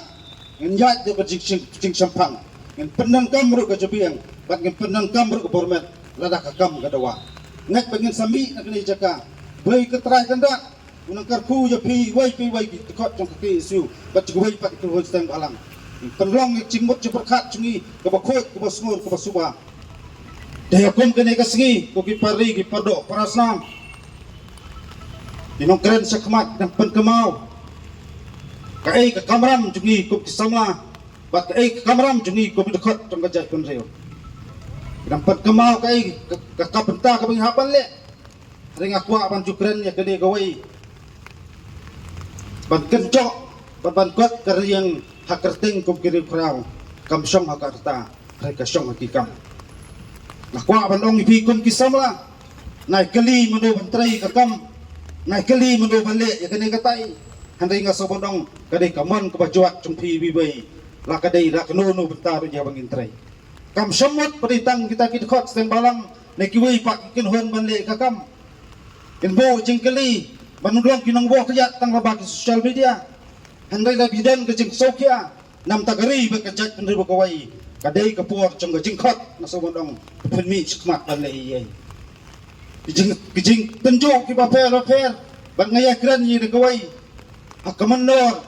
ngin ïaid da ka jing, jing, jingshemphang, ngin pyndonkam ruh ka jabieng bad ngin pyndonkam ruh ka bor met lada ka kam ka dawa. Ngeit ba ngin sa mih na kane ka jaka. Wei ka trai kynda u nang kyrkhu ïa phi, wei phi, wei ki dkhot jong ka K S U bad kiwei pat ki khun seng bhalang. Ngin pynlong ïa ka jingmut jingpyrkhat jong ngi kaba khuid, kaba sngur, kaba suba. Te ha kum kane ka sngi, ko ki para ri, ki pardoh parasnam, ki nongkren shakhmat, nang pynkynmaw kaei ka kamram jong ngi kum ki samla bad kaei ka kamram jong ngi kum ki dkhot jong ka jaitbynriew. Nang pynkynmaw kaei ka, ka, ka bynta kaba ngi hap ban leh. Hynrei nga kwah ban ju kren ïa kane kawei, ban kynjoh bad ban kot ka riang ha kyrteng kum ki riewkhraw, kam shong ha ka rta, hynrei ka shong ha ki kam. Nga kwah ban ong ïa phi kum ki samla, nai kylli mano ban trei ka kam, nai kylli mano ban leh ïa kane katai. Hynrei nga sngewbha ban ong ka dei ka mon kaba jwat jong phi iwei iwei, la ka dei la kano kano bynta ruh ïa ba ngin trei. Kam shym mut ba dei tang kita ki dkhot seng bhalang ne kiwei pat ki kynhun ban leh ka kam. Kin buh jingkylli ban long ki nongbuh kjat tang lyngba ki social media. Hynrei lada phi don ka jingsngewkhia namar ka ri bad ka jaitbynriew kawei, ka dei ka por jong ka jingkhot, nga sngewbha ban ong, phin mih shakhmat ban leh ei ei. Ki jing, ki jingtynjuh kiba pher ba pher, bad nga ïakren ïa kawei. Ha ka myndor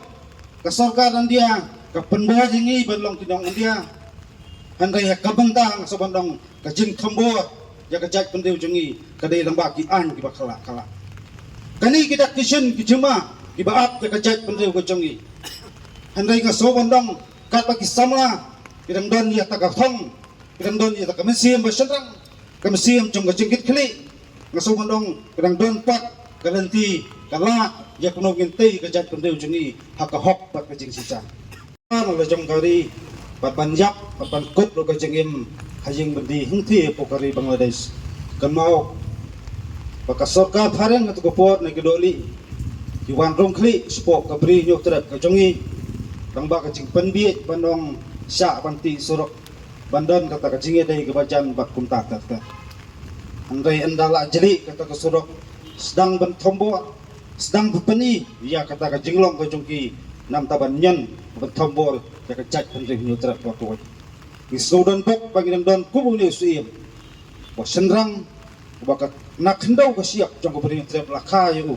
ka sorkar India ka pynbor ïa ngi ban long ki nong India. Hynrei ha ka bynta nga sngewbha ban ong, ka jingthombor ïa ka jaitbynriew jong ngi ka dei lyngba ki aiñ kiba khlak khlak. Kane ki dak ki shin ki jingma kiba ap ïa ka jaitbynriew ka jong ngi. Hynrei nga sngewbha ban ong, katba ki samla ki dang don ïa kata ka thong, ki dang don ïa kata ka mynsiem ba shynrang, ka mynsiem jong ka jingkitkhlieh, nga sngewbha ban ong, ki dang don pat ka lynti ka lad ïa kumno ngin tei ka jaitbynriew jong ngi ha ka hok bad ka jingshisha. Ngi la jong ka ri bad ban ïap bad ban kut ruh ka jingim ha ïing byndi hangtei hapoh ka ri Bangladesh. Kynmaw ba ka sorkar phareng ha katu ka por ne ki dohlieh ki wan rung khlieh shapoh ka Bri Hynñiewtrep ka jong ngi, tang ba ka jingpynbiej ban ong shah ban tih surok, ban don kata ka jingïadei kaba jan bad kumta ter ter. Hynrei ynda la jlih kata ka surok, sdang ban thombor, sdang ban pyni ïa kata ka jinglong ka jong ki, namar ban ñion ban thombor ïa ka jaitbynriew Hynñiewtrep baroh kawei. Ngi sngewdon bok ba ngi dang don kum une u syiem ba shynrang, ba ka na khyndew ka shyiap jong ka Bri Hynñiewtrep la kha ïa u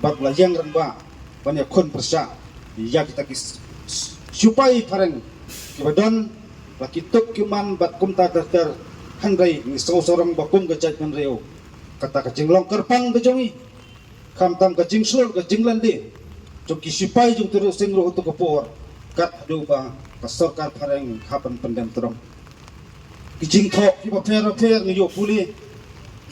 bad la ïeng rangbah ban ïakhun pyrshah ïa kita ki s-, s-, sipai phareng kiba don, ba ki tup ki man bad kumta ter ter. Hynrei ngi sngewsarong ba kum ka jaitbynriew, kata ka jinglong kyrpang ka jong ngi, khamtam ka jingshlur ka jinglynti jong ki sipai jong u Tirot Sing ruh ha katu ka por, kat haduh ba ka sorkar phareng hap ban pyndem tyrong. Ki jingthoh kiba pher ba pher ngi ïoh pule,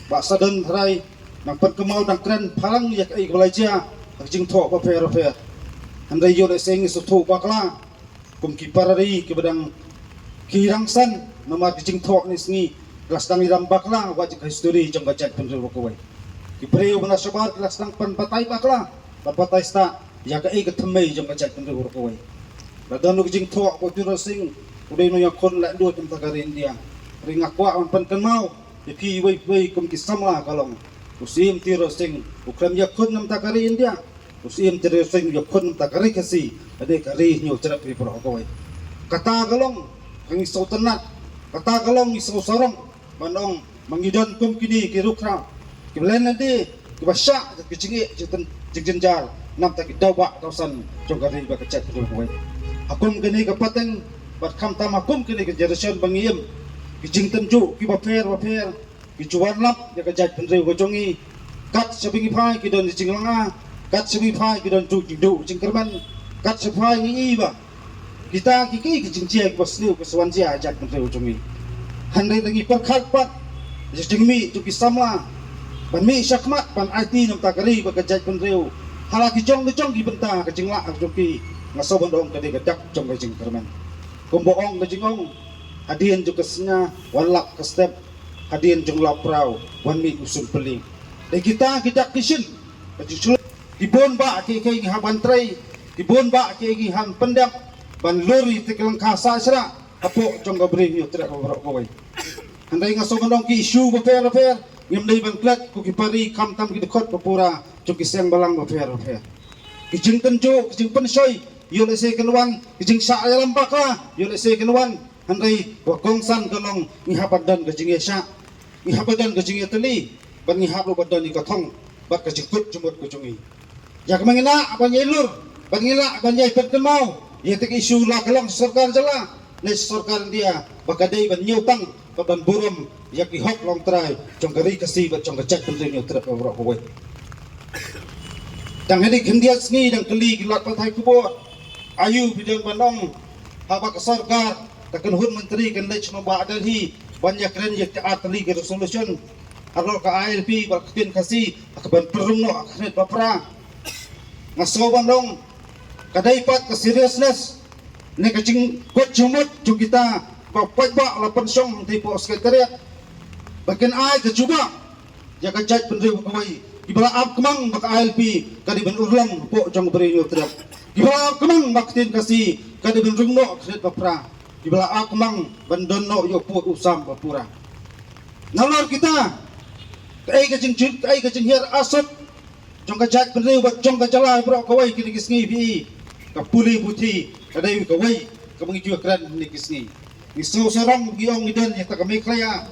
ba sa don tharai nang pynkynmaw dang kren phareng ïa kaei kaba la jia ha ki jingthoh ba pher ba pher. Hynrei ïoh lehse ngi sngewthuh bakla Kum ki para ri kiba dang ki rangsan namar ki jingthoh ne sngi, ki la sdang ïalam bakla wat jong ka history jong ka jaitbynriew baroh kawei. Ki briew ba na shabar ki la sdang pynbatai bakla, pynbatai stad ïa kaei ka thymmei jong ka jaitbynriew baroh kawei. La don u jingthoh ba u Tirot Sing u dei u nongïakhun laitluid namar ka ri India. Hynrei nga kwah ban pynkynmaw ïa phi iwei pa iwei kum ki samla ka long, u Syiem Tirot Sing u khlem ïakhun namar ka ri India. U Syiem Tirot Sing u ïakhun namar ka ri Khasi, ka dei ka ri Hynñiewtrep baroh kawei. Kata ka long ka ngi sngewtynnat, kata ka long ngi sngewsarong ban ong ma ngi don kum kine ki ruh khraw kiba len lade, kiba shah ki jingeh jingtyn-, jingjynjar namar ki dawbah dawsan jong ka ri bad ka jaitbynriew kawei. Ha kum kane ka pateng bad khamtam ha kum kane ka generation ba ngi im, ki jingtynjuh kiba pher ba pher ki ju wanlap ïa ka jaitbynriew ka jong ngi. Kat shaba ngi phai ki don jinglanga, kat shaba ngi phai ki don ju jingduh jingkyrmen, kat shaba phai ngi i ba kita ki ki ki jingjia kiba sniew ka sa wan jia ha jaitbynriew jong ngi. Hynrei da ngi pyrkhat pat ïa ka jingmih jong ki samla ban mih shakhmat ban aiti namar ka ri bad ka jaitbynriew. Ha la ki jong ki jong ki bynta ka jinglah ka jong ki, nga sngew ban ong ka dei ka dak jong ka jingkyrmen. Kumba ong ka jingong, hadien jong ka sngi wan lap ka step, hadien jong la praw wan mih u sumpeling. Dei kita ki dak ki shin, ka jingshlur. Ki bun bah kiei kiei ngi hap ban trei, ki bun bah kiei kiei ngi hap pyndep ban lur ïa ki lyngkha sah shrah hapoh jong ka Bri Hynñiewtrep baroh kawei. Hynrei nga sngew ban ong ki issue bapher bapher ngim dei ban klet, ko ki para ri, khamtam ki dkhot ba pura jong ki seng balang bapher bapher. Ki jingtynjuh, ki jingpynshoi ïoh lehse kin wan, ki jingshah ïalam bakla ïoh lehse kin wan. Hynrei ba kongsan ka long ngi hap ban don ka jingïashah, ngi hap ban don ka jingïatylli, bad ngi hap ruh ban don ïa ka thong bad ka jingkut jingmut ka jong ngi. Ïa kaba ngi lah ban ïai lur, bad ngi lah ban ïai pynkynmaw ïa kata ka issue, la ka long sorkar jylla ne sorkar India, ba ka dei ban ñiewtang bad ban burom ïa ki hok longtrai jong ka ri Khasi bad jong ka jaitbynriew Hynñiewtrep baroh kawei. Tang ha kine ki khyndiat sngi dang kylli ki lad pathai khubor, aïu phi dang ban ong haba ka sorkar, ka kynhun myntri kan leit sha New Delhi ban ïakren ïa ki ar tylli ki resolution halor ka I L P bad ka ktien Khasi, ha kaban pynrung noh ha ka khyrnit ba phra. Nga sngew ban ong ka dei pat ka seriousness ne ka jingkut jingmut jong kita ba paidbah la pynshong hangtei hapoh Secretariat ba kin ai ka jubab ïa ka jaitbynriew kawei. Kiba la ap kmang ba ka I L P ka dei ban urlong hapoh jong ka Bri Hynñiewtrep. Kiba la ap kmang ba ka ktien Khasi ka dei ban rung noh ha ka khyrnit ba phra. Kiba la ap kmang ban don noh ïa u pud u sam ba pura. Nalor kita, kaei ka jingjur, kaei ka jinghiar asot jong ka jaitbynriew bad jong ka jylla baroh kawei kine ki sngi phi i, ka pule puthi ka dei kawei kaba ngi ju kren kine ki sngi. Ngi sngewsarong ngi ong ngi don ïa kata ka Meghalaya,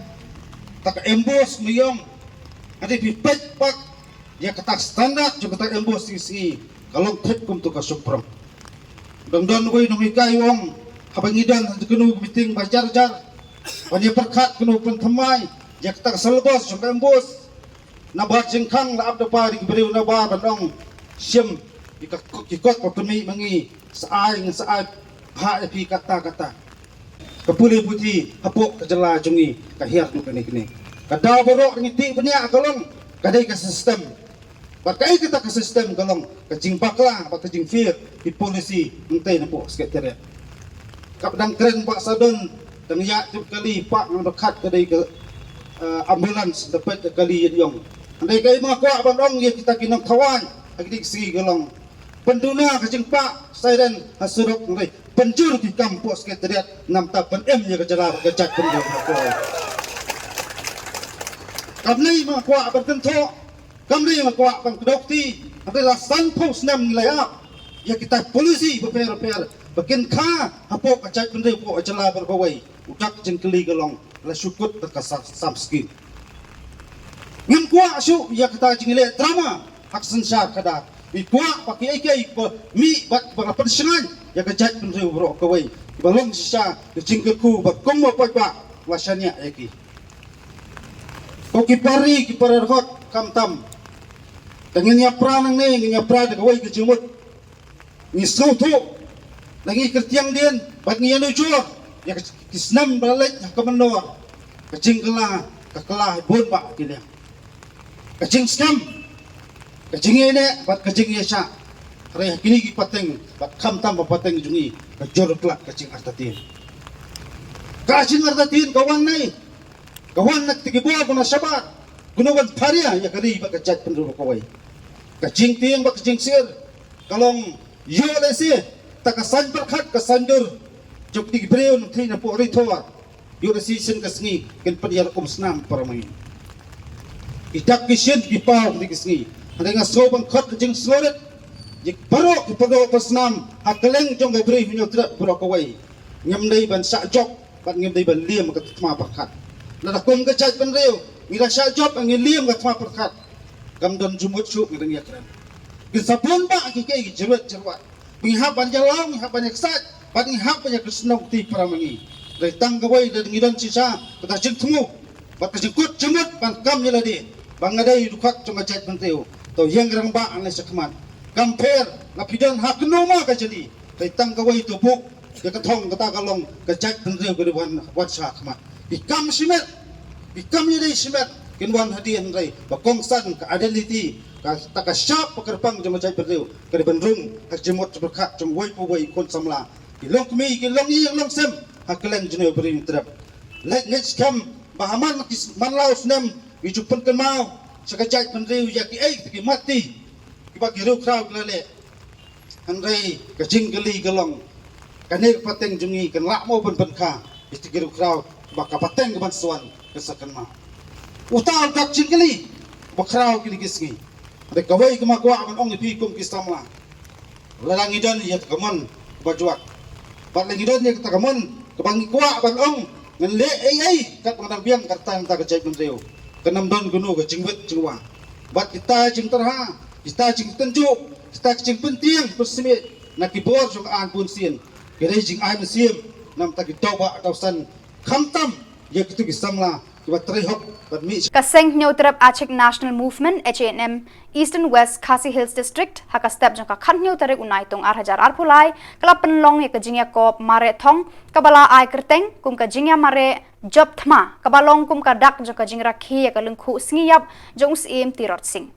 kata ka MBOSE ngi ong. Hynrei phi peit pat ïa kata ka standard jong kata ka MBOSE kine ki sngi ka long thik kumto ka shongphrong. Dang don uwei u nonghikai u ong, haba ngi don ha kano ka meeting ba jar jar, ban ïa pyrkhat kano pynthymmai ïa kata ka syllabus jong ka MBOSE. Nabar jingkhang la ap da ba ri ki briew nabar ban ong, shim ïa ka, ki kot ba pynmih ma ngi, sa ai, sa ai bha ïa phi kata kata. Ka pule puthi hapoh ka jylla jong ngi ka hiar duh kane kane. Ka daw baroh ngi tip bniah ka long ka dei ka system. Bad kaei kata ka system ka long ka jingbakla bad ka jingfir ki policy hangtei napoh Secretariat. Kaba dang kren Bah Sadun, dang ïaid jingkylli pat, nga dang khat ka dei ka, eh, ambulance da peit ka kali ïa ïong. Hynrei kaei ba nga kwah ban ong ïa kita ki nongthawai ha kine ki sngi ka long, pynduna ka jingpah siren ha surok, hynrei pynjur ki kam hapoh Secretariat namar ban im ïa ka jylla bad ka jaitbynriew. Kam dei ba nga kwah ban kynthoh, kam dei ba nga kwah ban kdew kti, hynrei la sanphew snem ngi la ïap ïa kita policy bapher bapher ba kin kha hapoh ka jaitbynriew, hapoh ka jylla baroh kawei. U dak jingkylli ka long, la shu kut da ka sa-, sam skim. Ngim kwah shuh ïa kata jingleh drama ha ka synshar khadar. Ngi kwah ba kiei kiei ba mih bad ba la pynshngaiñ ïa ka jaitbynriew baroh kawei, ba long shisha ka jingkyrkhu bad kum u paidbah la shaniah ïa ki. Ko ki para ri, ki para dkhot, khamtam, te ngin ïapra nangne, ngin ïapra da kawei ka jingmut. Ngi sngewthuh, la ngi kyrtiang dien bad ngi ïanujor ïa ki snem ba la leit ha ka mynnor. Ka jingkylla ka kylla bun bah ki liang. Ka jingskhem, ka jingïaineh bad ka jingïaishah. Hynrei ha kine ki pateng, bad khamtam ha pateng jong ngi, ka jor klak ka jingartatien. Ka jingartatien ka wan nai, ka wan na kita ki bor ba na shabar, kano ban pharia ïa ka ri bad ka jaitbynriew kawei. Ka jingtieng bad ka jingsir ka long ïoh lehse ta ka saiñ pyrkhat ka saiñ dur jong kita ki briew nongtrei na pdeng ri thor. Ïoh lehse sien ka sngi kin pynïar um snam para ma ngi. Ki dak ki shin ki paw ngi ki sngi. Hynrei nga sngew ban khot ka jingsngewrit ïa baroh ki paralok ba snam ha kylleng jong ka Bri Hynñiewtrep baroh kawei. Ngim dei ban shah jop bad ngim dei ban liam ka thma pyrkhat. Lada kum ka jaitbynriew ngi la shah jop, ngi liam ka thma pyrkhat, kam don jingmut shuh ngi dang ïakren. Kin sa bun bah ki kei ki jyrwet jyrwat. Ngi hap ban ïa law, ngi hap ban ïa ksaid, bad ngi hap ban ïa kyrshnong ti para ma ngi. Hynrei tang kawei da ngi don shisha kata jingthmu bad ka jingkut jingmut ban kam ïa lade ba nga dei u dkhot jong ka jaitbynriew. To ïeng rangbah hangne shakhmat. Kam pher la phi don ha kano ma ka jylliew. Hynrei tang kawei to buh ïa ka thong, kata ka long ka jaitbynriew ka dei wan, wan shakhmat. Ki kam shimet, ki kam ïadei shimet kin wan hadien, hynrei ba kongsan ka identity, kata ka shap ba kyrpang jong ka jaitbynriew ka dei ban rung ha ka jingmut jingpyrkhat jong uwei pa uwei u khun samla. Ki longkmie, ki longïing longsem ha kylleng jong ka Bri Hynñiewtrep. Leit ngeit skhem ba ha man ki s-, man la u snem ngi ju pynkynmaw sha ka jaitbynriew ïa kiei ki mat ti kiba ki riewkhraw ki la leh. Hynrei ka jingkylli ka long, kane ka pateng jong ngi kan lah mo ban pynkha ïa kita ki riewkhraw ba ka pateng ka ban sa wan kan sa kynmaw? Uta u dak jingkylli ba khraw kine ki sngi. Hynrei kawei kaba nga kwah ban ong ïa phi kum ki samla, lada ngi don ïa kata ka mon kaba juak, bad lada ngi don ïa kata ka mon kaba ngi kwah ban ong ngan leh ei ei katba nga dang biang ka rta mynta ka jaitbynriew, kan ym don kano ka jingwit jingwa. Bad kita jingtyrha, kita jingtynjuh, kita jingpyntieng pynsmit na ki bor jong ka aiñ bunsien, ka dei jingai mynsiem na bynta ki dewbah dewsan, khamtam ïa kito ki samla kiba trei hok bad mih. Ka seng Hynñiewtrep Achik National Movement, H A N M, Eastern West Khasi Hills District, ha ka step jong ka khathynñiew tarik u Naitung ar hajar arphew lai, ka la pynlong ïa ka jingïakob mareh thong kaba la ai kyrteng kum ka jingïamareh jop thma, kaba long kum ka dak jong ka jingrakhe ïa ka lyngkhuh sngi ïap jong u Syiem Tirot Sing.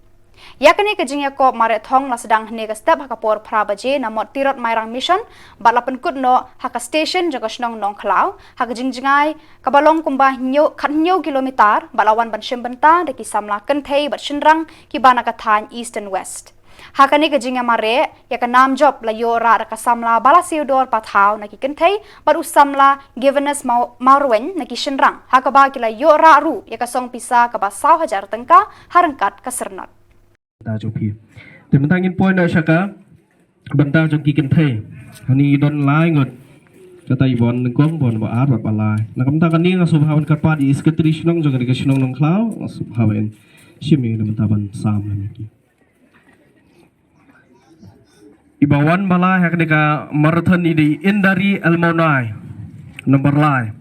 Ïa kane ka jingïakob mareh thong la sdang hynne ka step ha ka por phra baje na Mot Tirot Mairang Mission, bad la pynkut noh ha ka station jong ka shnong Nongkhlaw ha ka jingjngai kaba long kumba hynñiew, khathynñiew kilometer, bad la wan ban shim bynta da ki samla kynthei bad shynrang kiba na ka thaiñ Eastern West. Ha kane ka jingïamareh ïa ka nam jop la ïoh rah da ka samla Balasiewdor Pathaw na ki kynthei bad u samla Giveness Maw-, Mawrweng na ki shynrang, ha kaba ki la ïoh rah ruh ïa ka song pisa kaba saw hajar tyngka ha ryngkat ka syrnod. Ta jong phi. Te mynta ngin poi noh sha ka bynta jong ki kynthei. Hangne don lai ngut. Kata i Bon Nyngkong, Bon Bah Ar bad Bah Lai. Na ka bynta kane nga sngewbha ban kyrpad ïa i Secretary Shnong jong kane ka shnong Nongkhlaw, nga sngewbha ban shim ïa kane ka bynta ban sam ïa ki. Iba wan ba lai ha kane ka marathon i dei i Indari Elmonai, number lai.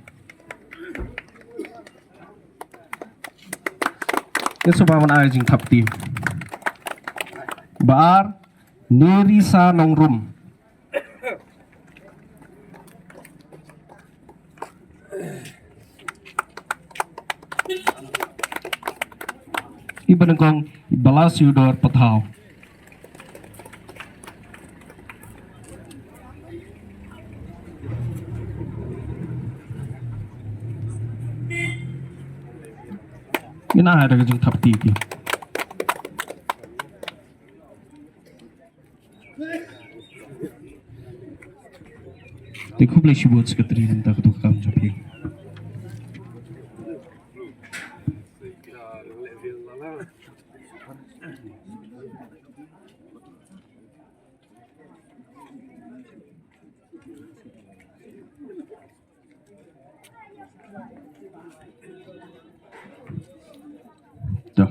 Nga sngewbha ban ai jingthap kti. Ba ar, Nerisa Nongrum. Iba nyngkong, Balasiewdor Pathaw. Ngin ai da ka jingthap kti. Te khublei shibun Secretary mynta kato ka kam jong phi. To.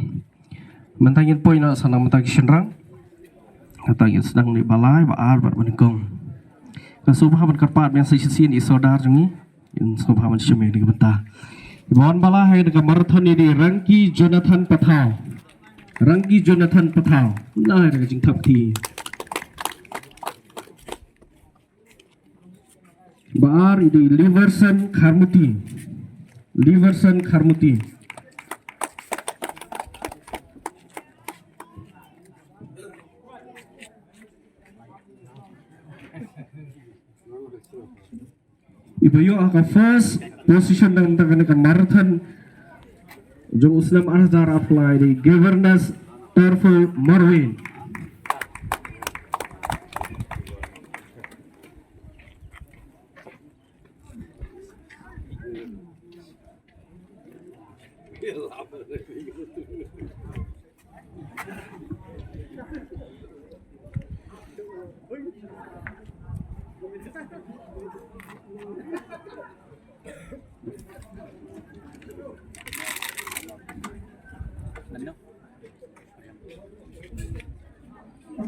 Mynta ngin poi noh sa na bynta ki shynrang. Kata ngin sdang na i Ba Lai, Ba Ar bad Ba Nyngkong. Nga sngewbha ban kyrpad biang sa shisien i sordar jong ngi. Ngin sngewbha ban shim ïa kane ka bynta. Iba wan ba lai ha kane ka marathon i dei i Rangki Jonathan Pathaw. Rangki Jonathan Pathaw. Nai da ka jingthap kti. Ba ar i dei i Liverson Kharmuti. Liverson Kharmuti. Iba ïoh ha ka first position na ka bynta kane ka marathon jong u snem ar hajar arphew lai, dei Governess Torful Marwei.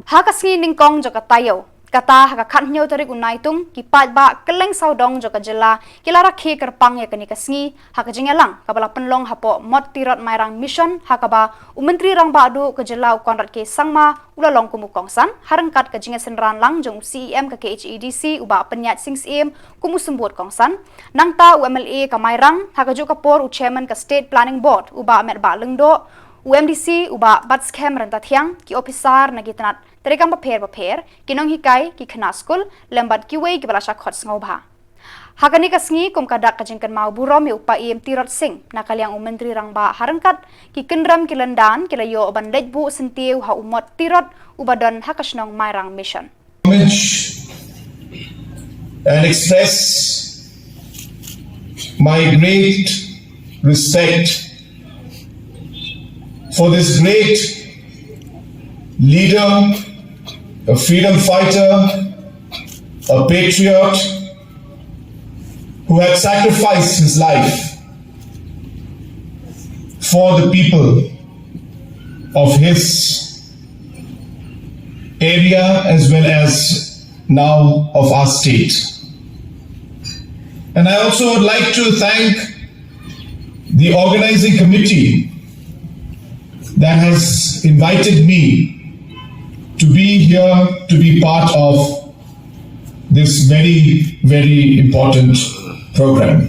Ha ka sngi nyngkong jong ka taïew, kata ha ka khathynñiew tarik u Naitung, ki paidbah kylleng sawdong jong ka jylla ki la rakhe kyrpang ïa kane ka sngi ha ka jingïalang kaba la pynlong hapoh Mot Tirot Mairang Mission, ha kaba u Myntri Rangbah Duh ka jylla u Conrad K Sangma u la long kum u kongsan, ha ryngkat ka jingïasynran lang jong u C E M ka K H A D C u Bah Pynïaid Sing Syiem kum u symbud kongsan. Nangta u M L A ka Mairang, ha kajuh ka por u Chairman ka State Planning Board u Bah Metbah Lyngdoh, u M D C u Bah Batskhem Ryntathiang, ki ophisar na ki tnat treikam bapher bapher, ki nonghikai, ki khynnah skul lem bad kiwei kiba la shah khot sngewbha. Ha kane ka sngi, kum ka dak ka jingkynmaw burom ïa u Paiem Tirot Sing, na ka liang u Myntri Rangbah ha ryngkat ki kynrem ki lyndan ki la ïoh ban leit buh syntiew ha u Mot Tirot uba don ha ka shnong Mairang Mission. Homage and express my great respect for this great leader, a freedom fighter, a patriot who had sacrificed his life for the people of his area as well as now of our state. And I also would like to thank the organizing committee that has invited me to be here to be part of this very, very important program.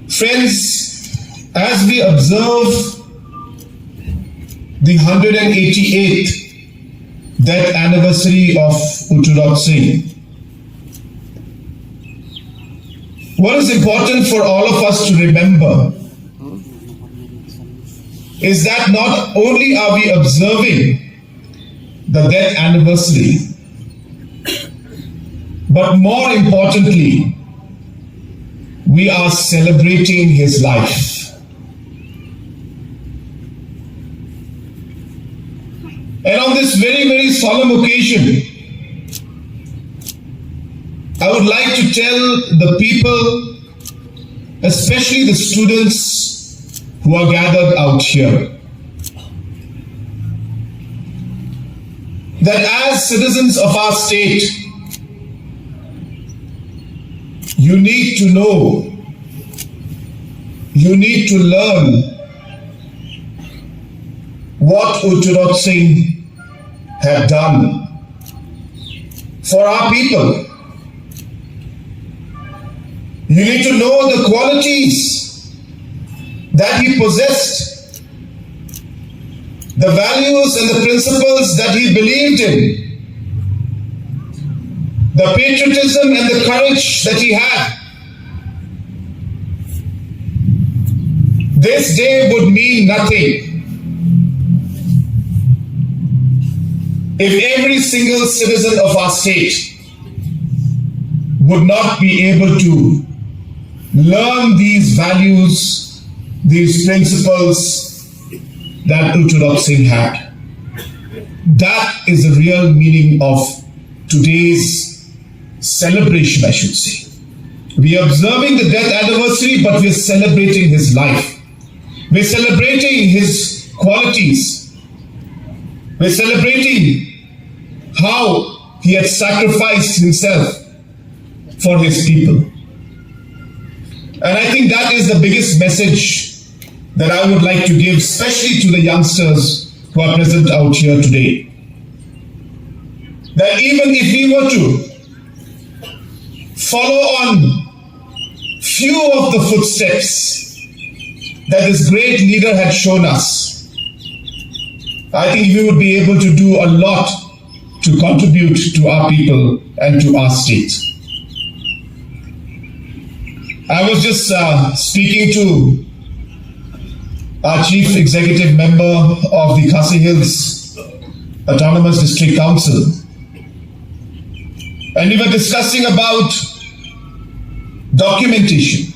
Friends, as we observe the hundred and eighty-eighth death anniversary of U Tirot Sing, what is important for all of us to remember is that not only are we observing the death anniversary, but more importantly, we are celebrating his life. And on this very, very solemn occasion, I would like to tell the people, especially the students who are gathered out here, that as citizens of our state, you need to know, you need to learn what U Tirot Sing had done for our people. You need to know the qualities that he possessed, the values and the principles that he believed in, the patriotism and the courage that he had. This day would mean nothing if every single citizen of our state would not be able to learn these values, these principles that U Tirot Sing had. That is the real meaning of today's celebration, I should say. We are observing the death anniversary, but we are celebrating his life. We're celebrating his qualities. We're celebrating how he had sacrificed himself for his people. And I think that is the biggest message that I would like to give, especially to the youngsters who are present out here today. That even if we were to follow on few of the footsteps that this great leader had shown us, I think we would be able to do a lot to contribute to our people and to our state. I was just uh, speaking to our chief executive member of the Khasi Hills Autonomous District Council, and we were discussing about documentation.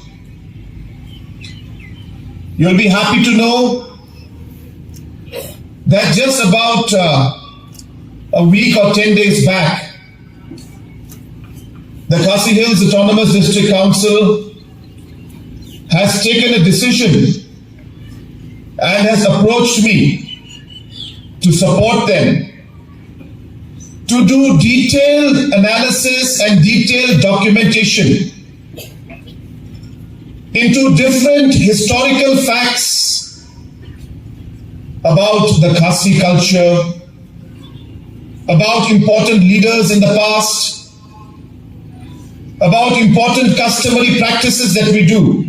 You'll be happy to know that just about uh, a week or ten days back, the Khasi Hills Autonomous District Council has taken a decision and has approached me to support them to do detailed analysis and detailed documentation into different historical facts about the Khasi culture, about important leaders in the past, about important customary practices that we do.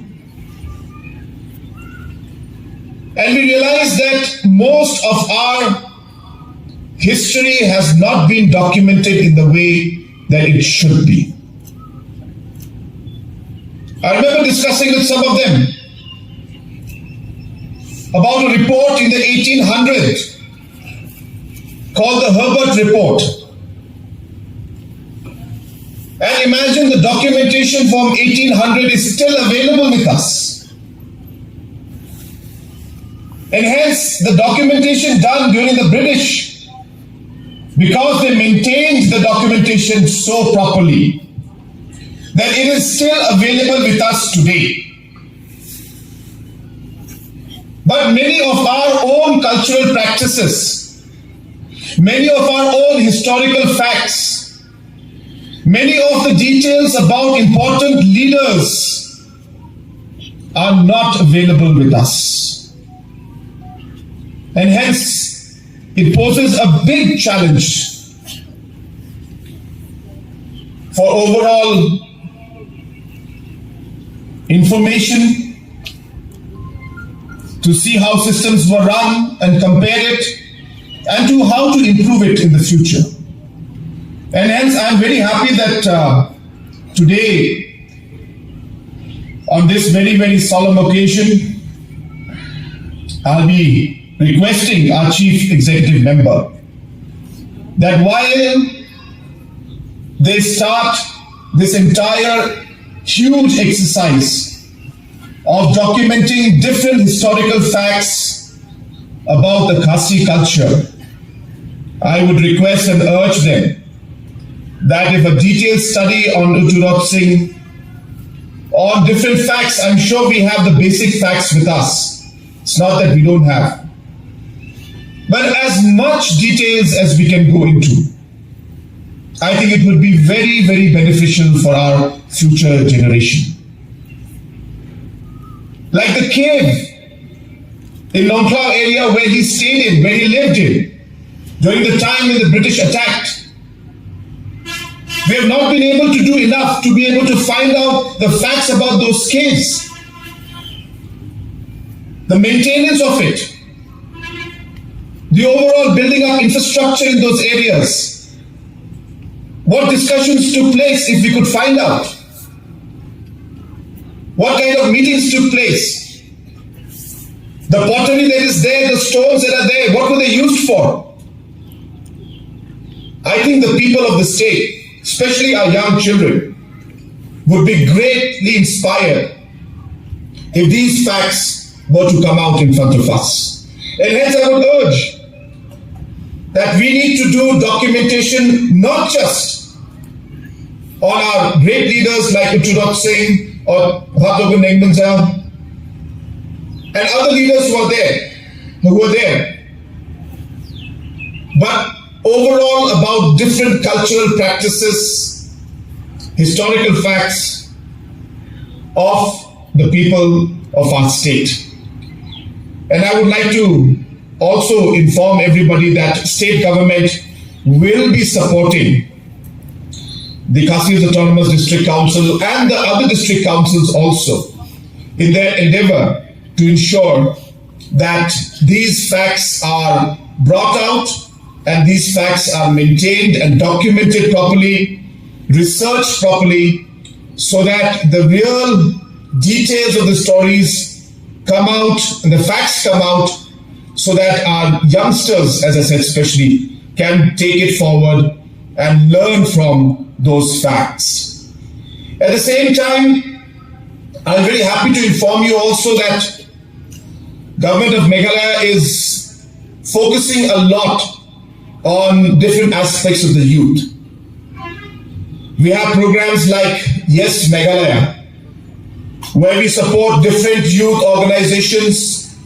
And we realize that most of our history has not been documented in the way that it should be. I remember discussing with some of them about a report in the eighteen hundred called the Herbert Report. And imagine, the documentation from eighteen hundred is still available with us. And hence, the documentation done during the British, because they maintained the documentation so properly, that it is still available with us today. But many of our own cultural practices, many of our own historical facts, many of the details about important leaders are not available with us. And hence, it poses a big challenge for overall information, to see how systems were run and compare it, and to how to improve it in the future. And hence, I'm very happy that uh, today, on this very, very solemn occasion, I'll be requesting our chief executive member that while they start this entire huge exercise of documenting different historical facts about the Khasi culture, I would request and urge them that if a detailed study on Uttu Rop Singh, on different facts, I'm sure we have the basic facts with us. It's not that we don't have. But as much details as we can go into, I think it would be very, very beneficial for our future generation. Like the cave in Nongkhlaw area where he stayed in, where he lived in, during the time when the British attacked. We have not been able to do enough to be able to find out the facts about those caves, the maintenance of it, the overall building up infrastructure in those areas. What discussions took place, if we could find out? What kind of meetings took place? The pottery that is there, the stones that are there, what were they used for? I think the people of the state, especially our young children, would be greatly inspired if these facts were to come out in front of us. And hence, I would urge that we need to do documentation not just on our great leaders like Uttu Rop Singh or Bhaktawakon Nengmynjam and other leaders who are there, who were there, but overall about different cultural practices, historical facts of the people of our state. And I would like to also inform everybody that state government will be supporting the Khasi Hills Autonomous District Council and the other district councils also in their endeavor to ensure that these facts are brought out and these facts are maintained and documented properly, researched properly, so that the real details of the stories come out and the facts come out, so that our youngsters, as I said, especially, can take it forward and learn from those facts. At the same time, I'm very happy to inform you also that Government of Meghalaya is focusing a lot on different aspects of the youth. We have programs like Yes Meghalaya, where we support different youth organizations.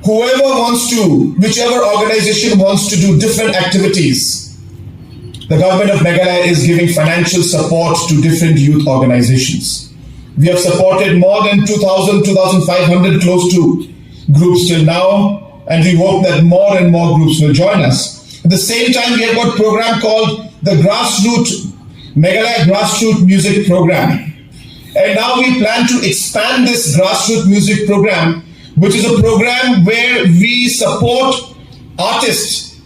Whoever wants to, whichever organization wants to do different activities, the government of Meghalaya is giving financial support to different youth organizations. We have supported more than two thousand, two thousand five hundred close to groups till now, and we hope that more and more groups will join us. At the same time, we have got a program called the Grassroot Meghalaya Grassroot Music Program. And now we plan to expand this grassroots music program, which is a program where we support artists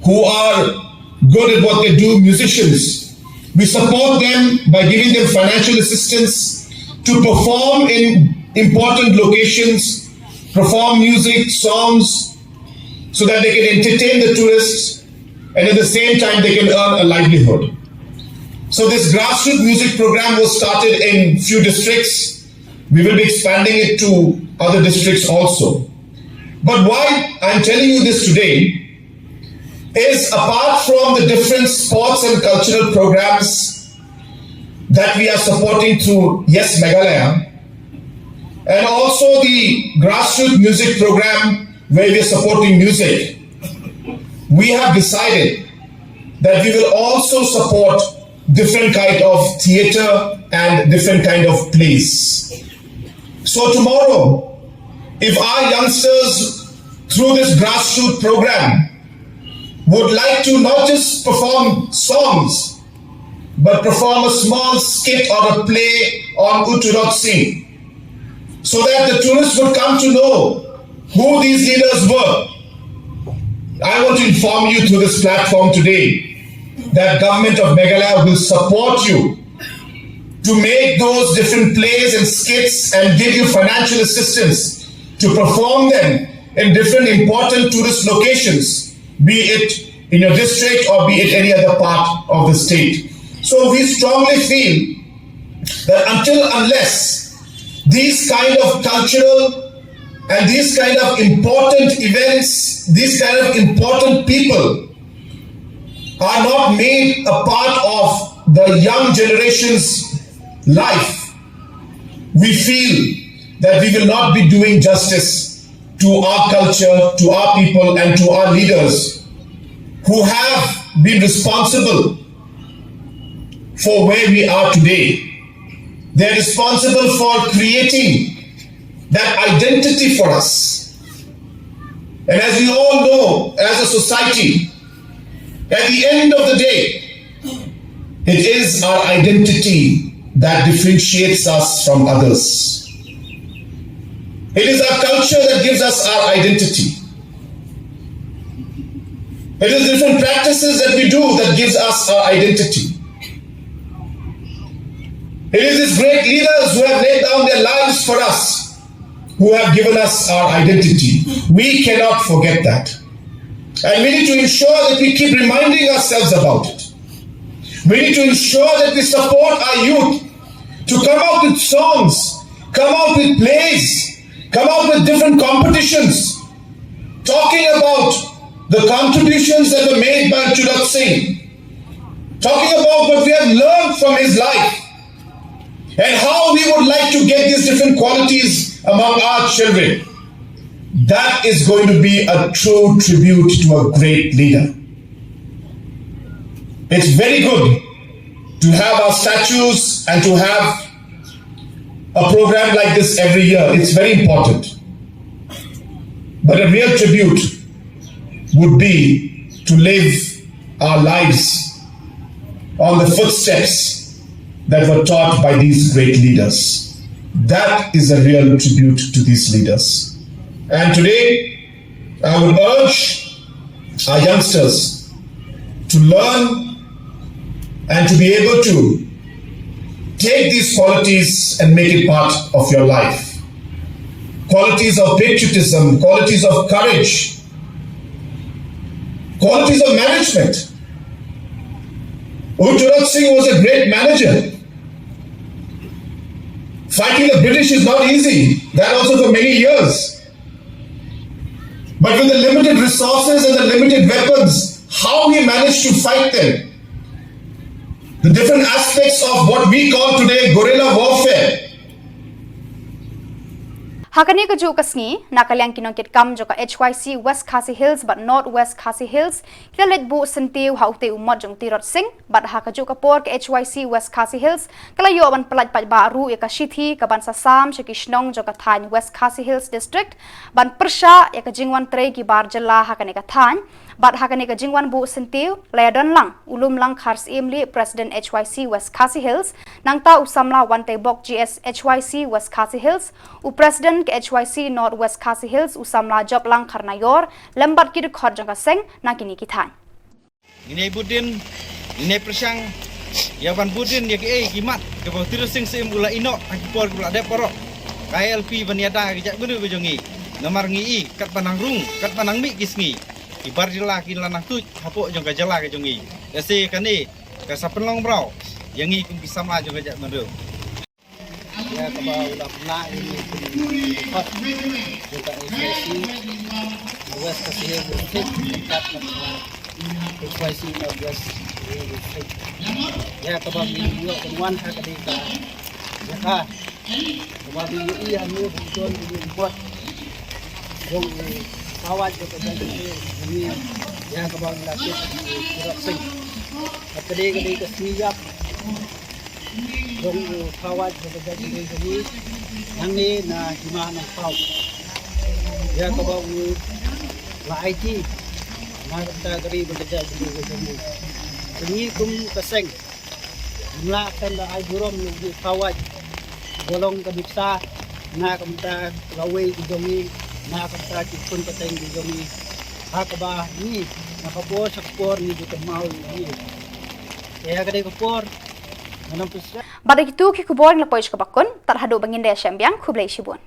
who are good at what they do, musicians. We support them by giving them financial assistance to perform in important locations, perform music, songs, so that they can entertain the tourists and at the same time they can earn a livelihood. So this grassroots music program was started in few districts. We will be expanding it to other districts also. But why I'm telling you this today is, apart from the different sports and cultural programs that we are supporting through Yes Meghalaya, and also the grassroots music program where we are supporting music, we have decided that we will also support different kind of theater and different kind of plays. So tomorrow, if our youngsters through this grassroots program would like to not just perform songs, but perform a small skit or a play on U Tirot Singh, so that the tourists would come to know who these leaders were. I want to inform you through this platform today that Government of Meghalaya will support you to make those different plays and skits and give you financial assistance to perform them in different important tourist locations, be it in your district or be it any other part of the state. So we strongly feel that until unless these kind of cultural and these kind of important events, these kind of important people are not made a part of the young generation's life, we feel that we will not be doing justice to our culture, to our people, and to our leaders who have been responsible for where we are today. They're responsible for creating that identity for us. And as we all know, as a society, at the end of the day, it is our identity that differentiates us from others. It is our culture that gives us our identity. It is different practices that we do that gives us our identity. It is these great leaders who have laid down their lives for us, who have given us our identity. We cannot forget that. And we need to ensure that we keep reminding ourselves about it. We need to ensure that we support our youth to come out with songs, come out with plays, come out with different competitions, talking about the contributions that were made by U Tirot Singh, talking about what we have learned from his life, and how we would like to get these different qualities among our children. That is going to be a true tribute to a great leader. It's very good to have our statues and to have a program like this every year. It's very important. But a real tribute would be to live our lives on the footsteps that were taught by these great leaders. That is a real tribute to these leaders. And today, I would urge our youngsters to learn and to be able to take these qualities and make it part of your life. Qualities of patriotism, qualities of courage, qualities of management. U Tirot Singh was a great manager. Fighting the British is not easy. That also for many years. But with the limited resources and the limited weapons, how he managed to fight them. The different aspects of what we call today guerrilla warfare. Ha kane ka juh ka sngi, na ka liang ki nongkitkam jong ka H Y C West Khasi Hills bad North West Khasi Hills, ki la leit buh syntiew ha utei u mot jong u Tirot Singh, bad ha ka juh ka por ka H Y C West Khasi Hills ka la ïoh ban pyllait paidbah ruh ïa ka shithi kaban sa sam sha ki shnong jong ka thaiñ West Khasi Hills District, ban pyrshah ïa ka jingwan trei ki bar jylla ha kane ka thaiñ. Bad ha kane ka jingwan buh syntiew la ïadon lang u Lumlang Kharsyiem Lyngdoh, President H Y C West Khasi Hills, nangta u samla Wanteibok G S, H Y C West Khasi Hills, u President ka H Y C North West Khasi Hills, u samla Joplang Kharnaior, lem bad ki dkhot jong ka seng na kine ki thaiñ. Ngin ïai bud din, ngin ïai pyrshang ïa ban bud din ïa kiei ki mat kiba u Tirot Singh Syiem u la ïehnoh ha ki por kiba la dep baroh. Ka I L P ban ïada ka jaitbynriew ka jong ngi. Namar ngi i katba nang rung, katba nang mih ki sngi, ki bar jylla ki la nang tuid hapoh jong ka jylla ka jong ngi. Ïa se kane ka sa pynlong mraw ïa ngi kum ki samla jong ka jaitbynriew. Ïa kaba u la pynlah ïa ngi kum ki dkhot jong ka H Y C West Khasi Hills District, ryngkat bad ka H Y C North West Khasi Hills District. Ïa kaba ngi ïoh ban wan ha kane ka jaka kaba ngi ïohi hangne ba u don u mot jong u Pawaj jong ka jaitbynriew jong ngi, ïa kaba ngi la tip u Tirot Singh. Bad ka dei ka dei ka sngi ïap jong u Pawaj jong ka jaitbynriew jong ngi nangne na Hima Nongthaw, ïa kaba u la aiti na ka bynta ka ri bad ka jaitbynriew jong ngi. Te ngi kum ka seng ngim lah ban da ai burom ïa u Pawaj uba long ka nuksa na ka bynta ka lawei ka jong ngi, na ka bynta ki khun pateng ka jong ngi, ha kaba ngi na ka por sha ka por ngi ju kynmaw ïa u. Te ha ka dei ka por ngan ym pynshai. Bad da kitu ki khubor ngi la poi sha kaba kut, tad haduh ba ngin da ïashem biang, khublei shibun.